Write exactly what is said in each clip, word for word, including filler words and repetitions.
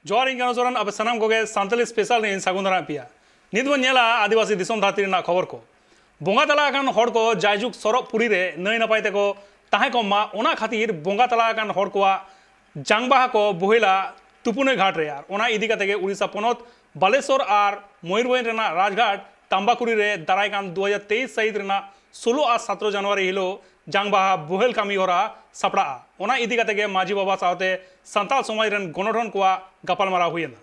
ᱡᱚᱦᱟᱨ, ᱤᱧ ᱠᱟᱱᱩ ᱥᱚᱨᱮᱱ, ᱟᱯᱮ ᱥᱟᱱᱟᱢ ᱠᱚᱜᱮ ᱥᱟᱱᱛᱟᱞᱤ ᱥᱯᱮᱥᱟᱞ ᱨᱮ ᱤᱧ ᱥᱟᱹᱜᱩᱱ ᱫᱟᱨᱟᱢ ᱯᱮᱭᱟ᱾ ᱱᱤᱛ ᱵᱚᱱ ᱧᱮᱞᱟ ᱟᱹᱫᱤᱵᱟᱹᱥᱤ ᱫᱤᱥᱚᱢ ᱫᱷᱟᱹᱨᱛᱤ ᱨᱮᱱᱟᱜ ᱠᱷᱚᱵᱚᱨ ᱠᱚ᱾ ᱵᱚᱸᱜᱟ ᱛᱟᱞᱟ ᱟᱠᱟᱱ ᱦᱚᱲ ᱠᱚ ᱡᱟᱭᱡᱩᱜᱽ ᱥᱚᱨᱚᱜ ᱯᱩᱨᱤ ᱨᱮ ᱱᱟᱹᱭ ᱱᱟᱯᱟᱭ ᱛᱮᱠᱚ ᱛᱟᱦᱮᱸ ᱠᱚᱜ ᱢᱟ, ᱚᱱᱟ ᱠᱷᱟᱹᱛᱤᱨ ᱵᱚᱸᱜᱟ ᱛᱟᱞᱟ ᱟᱠᱟᱱ ᱦᱚᱲ ᱠᱚᱣᱟᱜ ᱡᱟᱝᱵᱟᱦᱟ ᱠᱚ ᱵᱳᱦᱮᱞᱟ ᱛᱩᱯᱩᱱᱟᱹᱭ ᱜᱷᱟᱴ ᱨᱮ᱾ ᱟᱨ ᱚᱱᱟ ᱤᱫᱤ ᱠᱟᱛᱮ ᱜᱮ ᱩᱲᱤᱥᱥᱟ ᱯᱚᱱᱚᱛ ᱵᱟᱞᱮᱥᱚᱨ ᱟᱨ ᱢᱚᱭᱩᱨᱵᱷᱚᱸᱡᱽ ᱨᱮᱱᱟᱜ ᱨᱟᱡᱽᱜᱷᱟᱴ ᱛᱟᱢᱵᱟᱠᱩᱨᱤ ᱨᱮ ᱫᱟᱨᱟᱭ ᱠᱟᱱ ᱫᱩ ᱦᱟᱡᱟᱨ ᱛᱮᱭᱤᱥ ᱥᱟᱹᱦᱤᱛ ᱨᱮᱱᱟᱜ ᱥᱳᱞᱳ ᱟᱨ ᱥᱟᱛᱨᱚ ᱡᱟᱱᱩᱣᱟᱨᱤ ᱦᱤᱞᱳᱜ ᱡᱟᱝᱵᱟᱦᱟ ᱵᱳᱦᱮᱞ ᱠᱟᱹᱢᱤ ᱦᱚᱨᱟ ᱥᱟᱯᱲᱟᱜᱼᱟ᱾ ᱚᱱᱟ ᱤᱫᱤ ᱠᱟᱛᱮ ᱜᱮ ᱢᱟᱹᱡᱷᱤ ᱵᱟᱵᱟ ᱥᱟᱶᱛᱮ ᱥᱟᱱᱛᱟᱲ ᱥᱚᱢᱟᱡᱽ ᱨᱮᱱ ᱜᱚᱱᱚᱴᱷᱚᱱ ᱠᱚᱣᱟᱜ ᱜᱟᱯᱟᱞᱢᱟᱨᱟᱣ ᱦᱩᱭᱮᱱᱟ᱾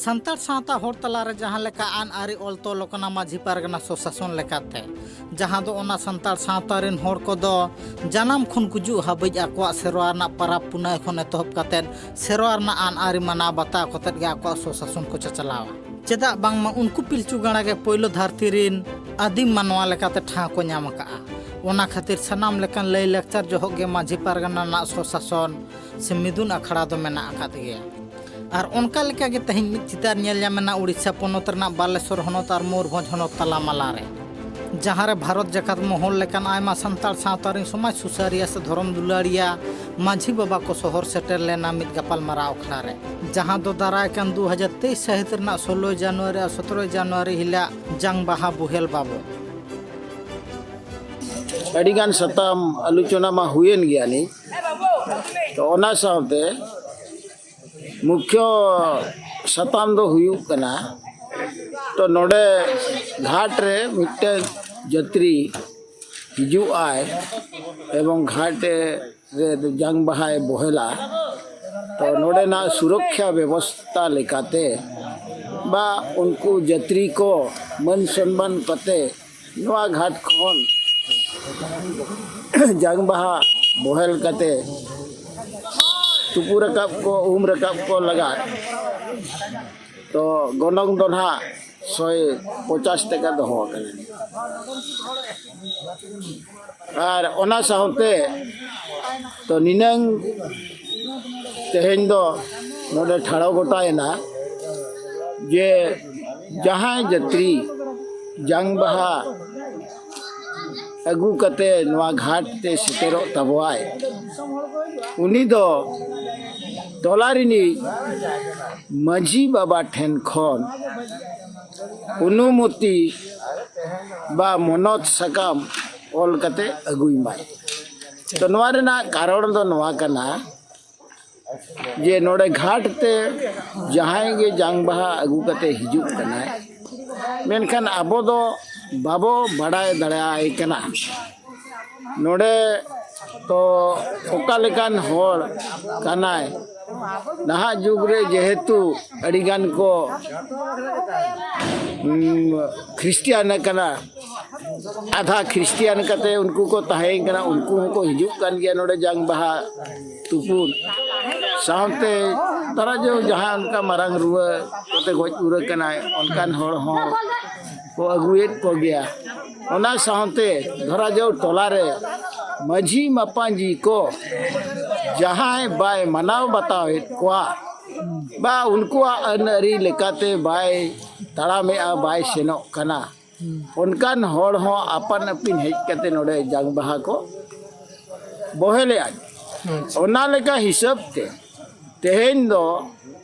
ᱥᱟᱱᱛᱟᱲ ᱥᱟᱶᱛᱟ ᱦᱚᱲ ᱛᱟᱞᱟᱨᱮ ᱡᱟᱦᱟᱸ ᱞᱮᱠᱟ ᱟᱹᱱ ᱟᱹᱨᱤ ᱚᱞ ᱛᱚᱞ ᱟᱠᱟᱱᱟ ᱢᱟᱹᱡᱷᱤ ᱯᱟᱨᱜᱟᱱᱟ ᱥᱚᱥᱟᱥᱚᱱ ᱞᱮᱠᱟᱛᱮ, ᱡᱟᱦᱟᱸ ᱫᱚ ᱚᱱᱟ ᱥᱟᱱᱛᱟᱲ ᱥᱟᱶᱛᱟ ᱨᱮᱱ ᱦᱚᱲ ᱠᱚᱫᱚ ᱡᱟᱱᱟᱢ ᱠᱷᱚᱱ ᱜᱩᱡᱩᱜ ᱦᱟᱹᱵᱤᱡ ᱟᱠᱚᱣᱟᱜ ᱥᱮᱨᱣᱟ ᱨᱮᱱᱟᱜ ᱯᱟᱨᱟᱵᱽ ᱯᱩᱱᱟᱹᱭ ᱠᱷᱚᱱ ᱮᱛᱚᱦᱚᱵ ᱠᱟᱛᱮᱫ ᱥᱮᱨᱣᱟ ᱨᱮᱱᱟᱜ ᱟᱹᱱ ᱟᱹᱨᱤ ᱢᱟᱱᱟᱣ ᱵᱟᱛᱟᱣ ᱠᱟᱛᱮᱫ ᱜᱮ ᱟᱠᱚᱣᱟᱜ ᱥᱚᱥᱟᱥᱚᱱ ᱠᱚ ᱪᱟᱪᱞᱟᱣᱟ᱾ ᱪᱮᱫᱟᱜ ᱵᱟᱝᱢᱟ ᱩᱱᱠᱩ ᱯᱤᱞᱪᱩ ᱜᱟᱲᱟ ᱜᱮ ᱯᱳᱭᱞᱳ ᱫᱷᱟᱹᱨᱛᱤ ᱨᱮᱱ ᱟᱹᱫᱤᱢ ᱢᱟᱱᱣᱟ ᱞᱮᱠᱟᱛᱮ ᱴᱷᱟᱶ ᱠᱚ ᱧᱟᱢ ᱟᱠᱟᱫᱼᱟ᱾ ᱚᱱᱟ ᱠᱷᱟᱹᱛᱤᱨ ᱥᱟᱱᱟᱢ ᱞᱮᱠᱟᱱ ᱞᱟᱹᱭ ᱞᱟᱠᱪᱟᱨ ᱡᱚᱦᱚᱜ ᱜᱮ ᱢᱟᱹᱡᱷᱤ ᱯᱟᱨᱜᱟᱱᱟ ᱨᱮᱱᱟᱜ ᱥᱚᱥᱟᱥᱚᱱ ᱥᱮ ᱢᱤᱫᱩᱱ ᱟᱠᱷᱲᱟ ᱫᱚ ᱢᱮᱱᱟᱜ ᱟᱠᱟᱫ ᱜᱮᱭᱟ᱾ ᱟᱨ ᱚᱱᱠᱟ ᱞᱮᱠᱟᱜᱮ ᱛᱮᱦᱮᱧ ᱢᱤᱫ ᱪᱤᱛᱟᱹᱨ ᱧᱮᱞ ᱧᱟᱢᱮᱱᱟ ᱩᱲᱤᱥᱥᱟ ᱯᱚᱱᱚᱛ ᱨᱮᱱᱟᱜ ᱵᱟᱞᱮᱥᱚᱨ ᱦᱚᱱᱚᱛ ᱟᱨ ᱢᱚᱭᱩᱨᱵᱷᱚᱸᱡᱽ ᱦᱚᱱᱚᱛ ᱛᱟᱞᱟᱢᱟᱞᱟ ᱨᱮ, ᱡᱟᱦᱟᱸ ᱨᱮ ᱵᱷᱟᱨᱚᱛ ᱡᱟᱠᱟᱛ ᱢᱚᱦᱚᱞ ᱞᱮᱠᱟᱱ ᱟᱭᱢᱟ ᱥᱟᱱᱛᱟᱲ ᱥᱟᱶᱛᱟ ᱨᱮᱱ ᱥᱚᱢᱟᱡᱽ ᱥᱩᱥᱟᱹᱨᱤᱭᱟᱹ ᱥᱮ ᱫᱷᱚᱨᱚᱢ ᱫᱩᱞᱟᱹᱲᱤᱭᱟᱹ ᱢᱟᱹᱡᱷᱤ ᱵᱟᱵᱟ ᱠᱚ ᱥᱚᱦᱚᱨ ᱥᱮᱴᱮᱨ ᱞᱮᱱᱟ ᱢᱤᱫ ᱜᱟᱯᱟᱞᱢᱟᱨᱟᱣ ᱟᱠᱷᱲᱟ ᱨᱮ, ᱡᱟᱦᱟᱸ ᱫᱚ ᱫᱟᱨᱟᱭ ᱠᱟᱱ ᱫᱩ ᱦᱟᱡᱟᱨ ᱛᱮᱭᱤᱥ ᱥᱟᱹᱦᱤᱛ ᱨᱮᱱᱟᱜ ᱥᱳᱞᱳᱭ ᱡᱟᱱᱩᱣᱟᱨᱤ ᱟᱨ ᱥᱚᱛᱨᱚᱭ ᱡᱟᱱᱩᱣᱟᱨᱤ ᱦᱤᱞᱳᱜ ᱡᱟᱝ ᱵᱟᱦᱟ ᱵᱳᱦᱮᱞ ᱵᱟᱵᱚᱫ ᱟᱹᱰᱤᱜᱟᱱ ᱥᱟᱛᱟᱢ ᱟᱞᱳᱪᱚᱱᱟ ᱢᱟ ᱦᱩᱭᱮᱱ ᱜᱮᱭᱟ ᱱᱤᱡ᱾ ᱛᱚ, ᱚᱱᱟ ᱥᱟᱶᱛᱮ ᱢᱩᱠᱷᱭᱚ ᱥᱟᱛᱟᱢ ᱫᱚ ᱦᱩᱭᱩᱜ ᱠᱟᱱᱟ, ᱛᱚ, ᱱᱚᱰᱮ ᱜᱷᱟᱴ ᱨᱮ ᱢᱤᱫᱴᱮᱱ ᱡᱟᱹᱛᱨᱤ ᱦᱤᱡᱩᱜ ᱟᱭ ᱮᱵᱚᱝ ᱜᱷᱟᱴ ᱨᱮ ᱡᱟᱝ ᱵᱟᱦᱟᱭ ᱵᱚᱦᱮᱞᱟ, ᱛᱚ, ᱱᱚᱰᱮᱱᱟᱜ ᱥᱩᱨᱚᱠᱠᱷᱟ ᱵᱮᱵᱚᱥᱛᱷᱟ ᱞᱮᱠᱟᱛᱮ ᱵᱟ ᱩᱱᱠᱩ ᱡᱟᱹᱛᱨᱤ ᱠᱚ ᱢᱟᱹᱱ ᱥᱚᱱᱢᱟᱱ ᱠᱟᱛᱮ ᱱᱚᱣᱟ ᱜᱷᱟᱴ ᱠᱷᱚᱱ ᱡᱟᱝ ᱵᱟᱦᱟ ᱵᱚᱦᱮᱞ ᱠᱟᱛᱮ ᱛᱩᱯᱩ ᱨᱟᱠᱟᱵ ᱠᱚ, ᱩᱢ ᱨᱟᱠᱟᱵ ᱠᱚ ᱞᱟᱜᱟᱫ ᱛᱚ ᱜᱚᱱᱚᱝ ᱫᱚ ᱱᱟᱦᱟᱜ ᱥᱚᱭ ᱯᱚᱪᱟᱥ ᱴᱟᱠᱟ ᱫᱚᱦᱚ ᱟᱠᱟᱱᱟ᱾ ᱟᱨ ᱚᱱᱟ ᱥᱟᱶᱛᱮ ᱛᱚ ᱱᱤᱱᱟᱹᱝ ᱛᱮᱦᱮᱧ ᱫᱚ ᱱᱚᱰᱮ ᱴᱷᱟᱲᱚ ᱜᱚᱴᱟᱭᱮᱱᱟ ᱡᱮ ᱡᱟᱦᱟᱸᱭ ᱡᱟᱹᱛᱨᱤ ᱡᱟᱝ ᱵᱟᱦᱟ ᱟᱹᱜᱩ ᱠᱟᱛᱮ ᱱᱚᱣᱟ ᱜᱷᱟᱴ ᱛᱮ ᱥᱮᱴᱮᱨᱚᱜ ᱛᱟᱵᱚᱣᱟᱭ, ᱩᱱᱤ ᱫᱚ ᱴᱚᱞᱟ ᱨᱤᱱᱤᱡ ᱢᱟᱹᱡᱷᱤ ᱵᱟᱵᱟ ᱴᱷᱮᱱ ᱠᱷᱚᱱ ᱚᱱᱩᱢᱚᱛᱤ ᱵᱟ ᱢᱚᱱᱚᱛ ᱥᱟᱠᱟᱢ ᱚᱞ ᱠᱟᱛᱮ ᱟᱹᱜᱩᱭ ᱢᱟᱭ᱾ ᱛᱚ, ᱱᱚᱣᱟ ᱨᱮᱱᱟᱜ ᱠᱟᱨᱚᱱ ᱫᱚ ᱱᱚᱣᱟ ᱠᱟᱱᱟ ᱡᱮ ᱱᱚᱰᱮ ᱜᱷᱟᱴ ᱛᱮ ᱡᱟᱦᱟᱸᱭ ᱜᱮ ᱡᱟᱝ ᱵᱟᱦᱟ ᱟᱹᱜᱩ ᱠᱟᱛᱮ ᱦᱤᱡᱩᱜ ᱠᱟᱱᱟᱭ, ᱢᱮᱱᱠᱷᱟᱱ ᱟᱵᱚ ᱫᱚ ᱵᱟᱵᱚ ᱵᱟᱲᱟᱭ ᱫᱟᱲᱮᱭᱟᱭ ᱠᱟᱱᱟ ᱱᱚᱰᱮ ᱛᱚ ᱚᱠᱟ ᱞᱮᱠᱟᱱ ᱦᱚᱲ ᱠᱟᱱᱟᱭ᱾ ᱱᱟᱦᱟᱜ ᱡᱩᱜᱽ ᱨᱮ ᱡᱮᱦᱮᱛᱩ ᱟᱹᱰᱤᱜᱟᱱ ᱠᱚ, ᱩᱢ, ᱠᱷᱨᱤᱥᱴᱤᱭᱟᱱ ᱟᱠᱟᱱᱟ, ᱟᱫᱷᱟ ᱠᱷᱨᱤᱥᱴᱤᱭᱟᱱ ᱠᱟᱛᱮ ᱩᱱᱠᱩ ᱠᱚ ᱛᱟᱦᱮᱸ ᱠᱟᱱᱟ, ᱩᱱᱠᱩ ᱦᱚᱸᱠᱚ ᱦᱤᱡᱩᱜ ᱠᱟᱱ ᱜᱮᱭᱟ ᱱᱚᱰᱮ ᱡᱟᱝ ᱵᱟᱦᱟ ᱛᱩᱯᱩᱱ᱾ ᱥᱟᱶᱛᱮ ᱫᱷᱚᱨᱟ ᱡᱚ ᱡᱟᱦᱟᱸ ᱚᱱᱠᱟ ᱢᱟᱨᱟᱝ ᱨᱩᱣᱟᱹ ᱠᱚᱛᱮ ᱜᱚᱡ ᱜᱩᱨ ᱟᱠᱟᱱᱟᱭ, ᱚᱱᱠᱟᱱ ᱦᱚᱲ ᱦᱚᱸ ᱠᱚ ᱟᱹᱜᱩᱭᱮᱫ ᱠᱚᱜᱮᱭᱟ᱾ ᱚᱱᱟ ᱥᱟᱶᱛᱮ ᱫᱷᱚᱨᱟ ᱡᱚ ᱴᱚᱞᱟ ᱨᱮ ᱢᱟᱹᱡᱷᱤ ᱢᱟᱯᱟᱧᱡᱤ ᱠᱚ ᱡᱟᱦᱟᱸᱭ ᱵᱟᱭ ᱢᱟᱱᱟᱣ ᱵᱟᱛᱟᱣᱮᱫ ᱠᱚᱣᱟ ᱵᱟ ᱩᱱᱠᱩᱣᱟᱜ ᱟᱹᱱ ᱟᱹᱨᱤ ᱞᱮᱠᱟᱛᱮ ᱵᱟᱭ ᱛᱟᱲᱟᱢᱮᱜᱼᱟ, ᱵᱟᱭ ᱥᱮᱱᱚᱜ ᱠᱟᱱᱟ, ᱚᱱᱠᱟᱱ ᱦᱚᱲ ᱦᱚᱸ ᱟᱯᱟᱱ ᱟᱹᱯᱤᱱ ᱦᱮᱡ ᱠᱟᱛᱮ ᱱᱚᱰᱮ ᱡᱟᱝ ᱵᱟᱦᱟ ᱠᱚ ᱵᱚᱦᱮᱞᱮᱜᱼᱟ᱾ ᱟᱪᱪᱷᱟ᱾ ᱚᱱᱟ ᱞᱮᱠᱟ ᱦᱤᱥᱟᱹᱵ ᱛᱮ ᱛᱮᱦᱮᱧ ᱫᱚ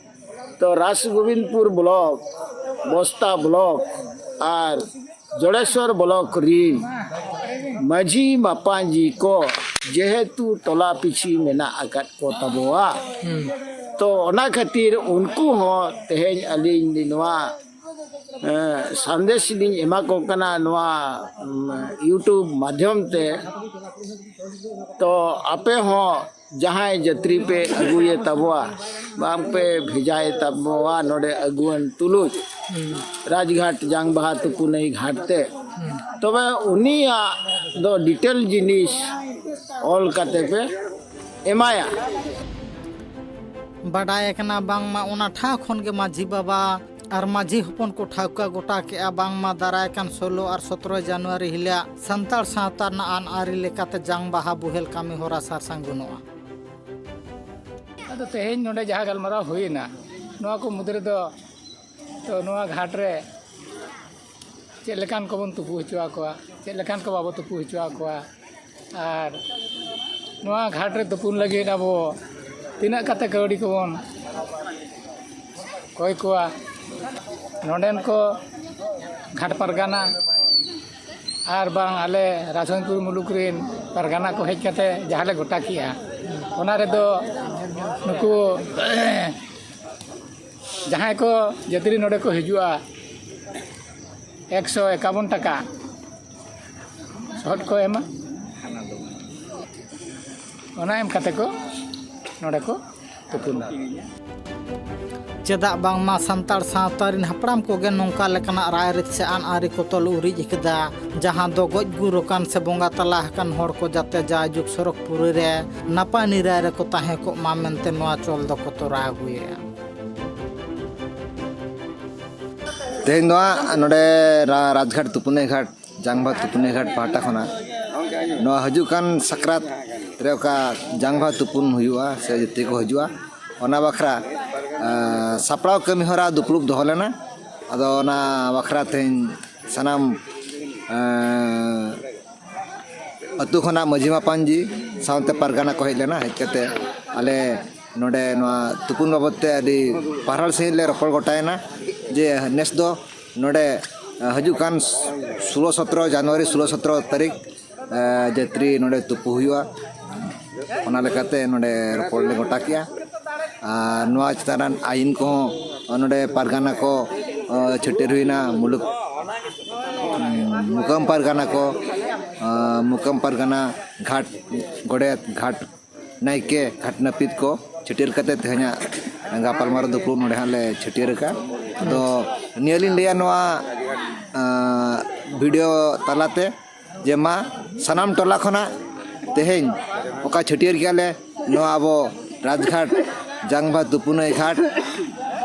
ᱛᱚ ᱨᱟᱥ ᱜᱳᱵᱤᱱᱫᱯᱩᱨ ᱵᱞᱚᱠ, ᱵᱚᱥᱛᱟ ᱵᱞᱚᱠ ᱟᱨ ᱡᱚᱲᱮᱥᱣᱚᱨ ᱵᱞᱚᱠ ᱨᱤᱱ ᱢᱟᱹᱡᱷᱤ ᱢᱟᱯᱟᱧᱡᱤ ᱠᱚ ᱡᱮᱦᱮᱛᱩ ᱴᱚᱞᱟ ᱯᱤᱪᱷᱤ ᱢᱮᱱᱟᱜ ᱟᱠᱟᱫ ᱠᱚ ᱛᱟᱵᱚᱣᱟ, ᱦᱩᱸ᱾ ᱛᱚ ᱚᱱᱟ ᱠᱷᱟᱹᱛᱤᱨ ᱩᱱᱠᱩ ᱦᱚᱸ ᱛᱮᱦᱮᱧ ᱟᱹᱞᱤᱧ ᱱᱚᱣᱟ ᱮᱸ, ᱥᱟᱸᱫᱮᱥ ᱞᱤᱧ ᱮᱢᱟ ᱠᱚ ᱠᱟᱱᱟ ᱱᱚᱣᱟ, ᱩᱢ, YouTube ᱢᱟᱫᱽᱫᱷᱚᱢ ᱛᱮ᱾ ᱛᱚ ᱟᱯᱮ ᱦᱚᱸ ᱡᱟᱦᱟᱸᱭ ᱡᱟᱹᱛᱨᱤ ᱯᱮ ᱟᱹᱜᱩᱭᱮ ᱛᱟᱵᱚᱣᱟ, ᱵᱟᱝ ᱯᱮ ᱵᱷᱮᱡᱟᱭᱮ ᱛᱟᱵᱚᱣᱟ ᱱᱚᱰᱮ ᱟᱹᱜᱩᱣᱟᱹᱱ ᱛᱩᱞᱩᱡ ᱨᱟᱡᱽᱜᱷᱟᱴ ᱡᱟᱝ ᱵᱟᱦᱟ ᱛᱩᱯᱩᱱᱟᱹᱭ ᱜᱷᱟᱴ ᱛᱮ, ᱛᱚᱵᱮ ᱩᱱᱤᱭᱟᱜ ᱫᱚ ᱰᱤᱴᱮᱞ ᱡᱤᱱᱤᱥ ᱚᱞ ᱠᱟᱛᱮ ᱯᱮ ᱮᱢᱟᱭᱟ᱾ ᱵᱟᱰᱟᱭ ᱟᱠᱟᱱᱟ ᱵᱟᱝᱢᱟ ᱚᱱᱟ ᱴᱷᱟᱶ ᱠᱷᱚᱱ ᱜᱮ ᱢᱟᱹᱡᱷᱤ ᱵᱟᱵᱟ ᱟᱨ ᱢᱟᱹᱡᱷᱤ ᱦᱚᱯᱚᱱ ᱠᱚ ᱴᱷᱟᱹᱣᱠᱟᱹ ᱜᱚᱴᱟ ᱠᱮᱜᱼᱟ ᱵᱟᱝᱢᱟ ᱫᱟᱨᱟᱭ ᱠᱟᱱ ᱥᱳᱞᱳ ᱟᱨ ᱥᱚᱛᱨᱚ ᱡᱟᱱᱩᱣᱟᱨᱤ ᱦᱤᱞᱳᱜ ᱥᱟᱱᱛᱟᱲ ᱥᱟᱶᱛᱟ ᱨᱮᱱᱟᱜ ᱟᱹᱱ ᱟᱹᱨᱤ ᱞᱮᱠᱟᱛᱮ ᱡᱟᱝ ᱵᱟᱦᱟ ᱵᱳᱦᱮᱞ ᱠᱟᱹᱢᱤ ᱦᱚᱨᱟ ᱥᱟᱨᱥᱟᱝ ᱜᱟᱱᱚᱜᱼᱟ᱾ ᱟᱫᱚ ᱛᱮᱦᱮᱧ ᱱᱚᱰᱮ ᱡᱟᱦᱟᱸ ᱜᱟᱞᱢᱟᱨᱟᱣ ᱦᱩᱭᱮᱱᱟ, ᱱᱚᱣᱟ ᱠᱚ ᱢᱩᱫᱽ ᱨᱮᱫᱚ ᱛᱚ ᱱᱚᱣᱟ ᱜᱷᱟᱴ ᱨᱮ ᱪᱮᱫ ᱞᱮᱠᱟᱱ ᱠᱚᱵᱚᱱ ᱛᱩᱯᱩ ᱦᱚᱪᱚ ᱟᱠᱚᱣᱟ, ᱪᱮᱫ ᱞᱮᱠᱟᱱ ᱠᱚ ᱵᱟᱵᱚ ᱛᱩᱯᱩ ᱦᱚᱪᱚ ᱟᱠᱚᱣᱟ᱾ ᱟᱨ ᱱᱚᱣᱟ ᱜᱷᱟᱴ ᱨᱮ ᱛᱩᱯᱩᱱ ᱞᱟᱹᱜᱤᱫ ᱟᱵᱚ ᱛᱤᱱᱟᱹᱜ ᱠᱟᱛᱮ ᱠᱟᱹᱣᱰᱤ ᱠᱚᱵᱚᱱ ᱠᱚᱭ ᱠᱚᱣᱟ? ᱱᱚᱰᱮᱱ ᱠᱚ ᱜᱷᱟᱴ ᱯᱟᱨᱜᱟᱱᱟ ᱟᱨ ᱵᱟᱝ ᱟᱞᱮ ᱨᱟᱡᱽᱜᱚᱸᱡᱽᱯᱩᱨ ᱢᱩᱞᱩᱠ ᱨᱮᱱ ᱯᱟᱨᱜᱟᱱᱟ ᱠᱚ ᱦᱮᱡ ᱠᱟᱛᱮ ᱡᱟᱦᱟᱸ ᱞᱮ ᱜᱚᱴᱟ ᱠᱮᱜᱼᱟ, ᱚᱱᱟ ᱨᱮᱫᱚ ᱱᱩᱠᱩ ᱡᱟᱦᱟᱸᱭ ᱠᱚ ᱡᱟᱹᱛᱨᱤ ᱱᱚᱰᱮ ᱠᱚ ᱦᱤᱡᱩᱜᱼᱟ, ᱮᱠᱥᱚ ᱮᱠᱟᱵᱚᱱ ᱴᱟᱠᱟ ᱥᱚᱦᱚᱫ ᱠᱚ ᱮᱢᱟ᱾ ᱚᱱᱟ ᱮᱢ ᱠᱟᱛᱮ ᱠᱚ ᱱᱚᱰᱮ ᱠᱚ ᱛᱩᱯᱩᱱᱟ᱾ ᱪᱮᱫᱟᱜ ᱵᱟᱝᱢᱟ ᱥᱟᱱᱛᱟᱲ ᱥᱟᱶᱛᱟ ᱨᱤᱱ ᱦᱟᱯᱲᱟᱢ ᱠᱚᱜᱮ ᱱᱚᱝᱠᱟ ᱞᱮᱠᱟᱱᱟᱜ ᱨᱟᱭᱨᱤᱛ ᱥᱮ ᱟᱹᱱ ᱟᱹᱨᱤ ᱠᱚ ᱛᱚᱞ ᱩᱨᱤᱡ ᱟᱠᱟᱫᱟ, ᱡᱟᱦᱟᱸ ᱫᱚ ᱜᱚᱡ ᱜᱩᱨ ᱟᱠᱟᱱ ᱥᱮ ᱵᱚᱸᱜᱟ ᱛᱟᱞᱟ ᱟᱠᱟᱱ ᱦᱚᱲ ᱠᱚ ᱡᱟᱛᱮ ᱡᱟᱭᱡᱩᱜᱽ ᱥᱚᱨᱚᱜᱽᱯᱩᱨᱤ ᱨᱮ ᱱᱟᱯᱟᱭ ᱱᱤᱨᱟᱭ ᱨᱮᱠᱚ ᱛᱟᱦᱮᱸ ᱠᱚᱜ ᱢᱟ ᱢᱮᱱᱛᱮ ᱱᱚᱣᱟ ᱪᱚᱞ ᱫᱚᱠᱚ ᱛᱚᱨᱟᱣ ᱟᱹᱜᱩᱭᱮᱫᱼᱟ᱾ ᱛᱮᱦᱮᱧ ᱫᱚ ᱦᱟᱸᱜ ᱱᱚᱰᱮ ᱨᱟ- ᱨᱟᱡᱽᱜᱷᱟᱴ ᱛᱩᱯᱩᱱᱟᱹᱭ ᱜᱷᱟᱴ ᱡᱟᱝᱵᱷᱟ ᱛᱩᱯᱩᱱᱟᱹᱭ ᱜᱷᱟᱴ ᱯᱟᱦᱴᱟ ᱠᱷᱚᱱᱟᱜ ᱱᱚᱣᱟ ᱦᱤᱡᱩᱜ ᱠᱟᱱ ᱥᱟᱠᱨᱟᱛ ᱨᱮ ᱚᱠᱟ ᱡᱟᱝᱵᱷᱟ ᱛᱩᱯᱩᱱ ᱦᱩᱭᱩᱜᱼᱟ ᱥᱮ ᱡᱟᱹᱛᱤ ᱠᱚ ᱦᱤᱡᱩᱜᱼᱟ, ᱚᱱᱟ ᱵᱟᱠᱷᱨᱟ ᱥᱟᱯᱲᱟᱣ ᱠᱟᱹᱢᱤ ᱦᱚᱨᱟ ᱫᱩᱯᱲᱩᱵ ᱫᱚᱦᱚ ᱞᱮᱱᱟ᱾ ᱟᱫᱚ ᱚᱱᱟ ᱵᱟᱠᱷᱨᱟ ᱛᱮᱦᱮᱧ ᱥᱟᱱᱟᱢ ᱟᱹᱛᱩ ᱠᱷᱚᱱᱟᱜ ᱢᱟᱹᱡᱷᱤ ᱢᱟᱯᱟᱱᱡᱤ ᱥᱟᱶᱛᱮ ᱯᱟᱨᱜᱟᱱᱟ ᱠᱚ ᱦᱮᱡ ᱞᱮᱱᱟ᱾ ᱦᱮᱡ ᱠᱟᱛᱮ ᱟᱞᱮ ᱱᱚᱰᱮ ᱱᱚᱣᱟ ᱛᱩᱯᱩᱱ ᱵᱟᱵᱚᱫ ᱛᱮ ᱟᱹᱰᱤ ᱯᱟᱨᱦᱟᱲ ᱥᱟᱺᱦᱤᱡ ᱞᱮ ᱨᱚᱯᱚᱲ ᱜᱚᱴᱟᱭᱮᱱᱟ ᱡᱮ ᱱᱮᱥ ᱫᱚ ᱱᱚᱰᱮ ᱦᱤᱡᱩᱜ ᱠᱟᱱ ᱥᱳᱞᱳ ᱥᱚᱛᱨᱚ ᱡᱟᱱᱩᱣᱟᱨᱤ ᱥᱳᱞᱳ ᱥᱚᱛᱨᱚ ᱛᱟᱹᱨᱤᱠᱷ ᱡᱟᱹᱛᱨᱤ ᱱᱚᱰᱮ ᱛᱩᱯᱩ ᱦᱩᱭᱩᱜᱼᱟ᱾ ᱚᱱᱟ ᱞᱮᱠᱟᱛᱮ ᱱᱚᱰᱮ ᱨᱚᱯᱚᱲ ᱞᱮ ᱜᱚᱴᱟ ᱠᱮᱜᱼᱟ᱾ ᱟᱨ ᱱᱚᱣᱟ ᱪᱮᱛᱟᱱ ᱨᱮᱱ ᱟᱹᱭᱤᱱ ᱠᱚᱦᱚᱸ ᱱᱚᱰᱮ ᱯᱟᱨᱜᱟᱱᱟ ᱠᱚ ᱪᱷᱟᱹᱴᱭᱟᱹᱨ ᱦᱩᱭᱱᱟ᱾ ᱢᱩᱞᱩᱠ ᱢᱩᱠᱟᱹᱢ ᱯᱟᱨᱜᱟᱱᱟ ᱠᱚ ᱢᱩᱠᱟᱹᱢ ᱯᱟᱨᱜᱟᱱᱟ ᱜᱷᱟᱴ ᱜᱚᱰᱮᱛ, ᱜᱷᱟᱴ ᱱᱟᱭᱠᱮ, ᱜᱷᱟᱴ ᱱᱟᱹᱯᱤᱛ ᱠᱚ ᱪᱷᱟᱹᱴᱭᱟᱹᱨ ᱠᱟᱛᱮ ᱛᱮᱦᱮᱧᱟᱜ ᱜᱟᱯᱟᱞᱢᱟᱨᱟᱣ ᱫᱩᱯᱲᱩᱵ ᱱᱚᱰᱮ ᱦᱟᱸᱜ ᱞᱮ ᱪᱷᱟᱹᱴᱭᱟᱹᱨ ᱟᱠᱟᱫᱼᱟ᱾ ᱟᱫᱚ ᱱᱤᱭᱟᱹ ᱞᱤᱧ ᱞᱟᱹᱭᱟ ᱱᱚᱣᱟ ᱵᱷᱤᱰᱤᱭᱳ ᱛᱟᱞᱟᱛᱮ ᱡᱮ ᱢᱟ ᱥᱟᱱᱟᱢ ᱴᱚᱞᱟ ᱠᱷᱚᱱᱟᱜ ᱛᱮᱦᱮᱧ ᱚᱠᱟ ᱪᱷᱟᱹᱴᱭᱟᱹᱨ ᱠᱮᱜᱼᱟ ᱞᱮ ᱱᱚᱣᱟ ᱟᱵᱚ ᱨᱟᱡᱽᱜᱷᱟᱴ ᱡᱟᱝᱵᱷᱟ ᱛᱩᱯᱩᱱᱟᱹᱭ ᱜᱷᱟᱴ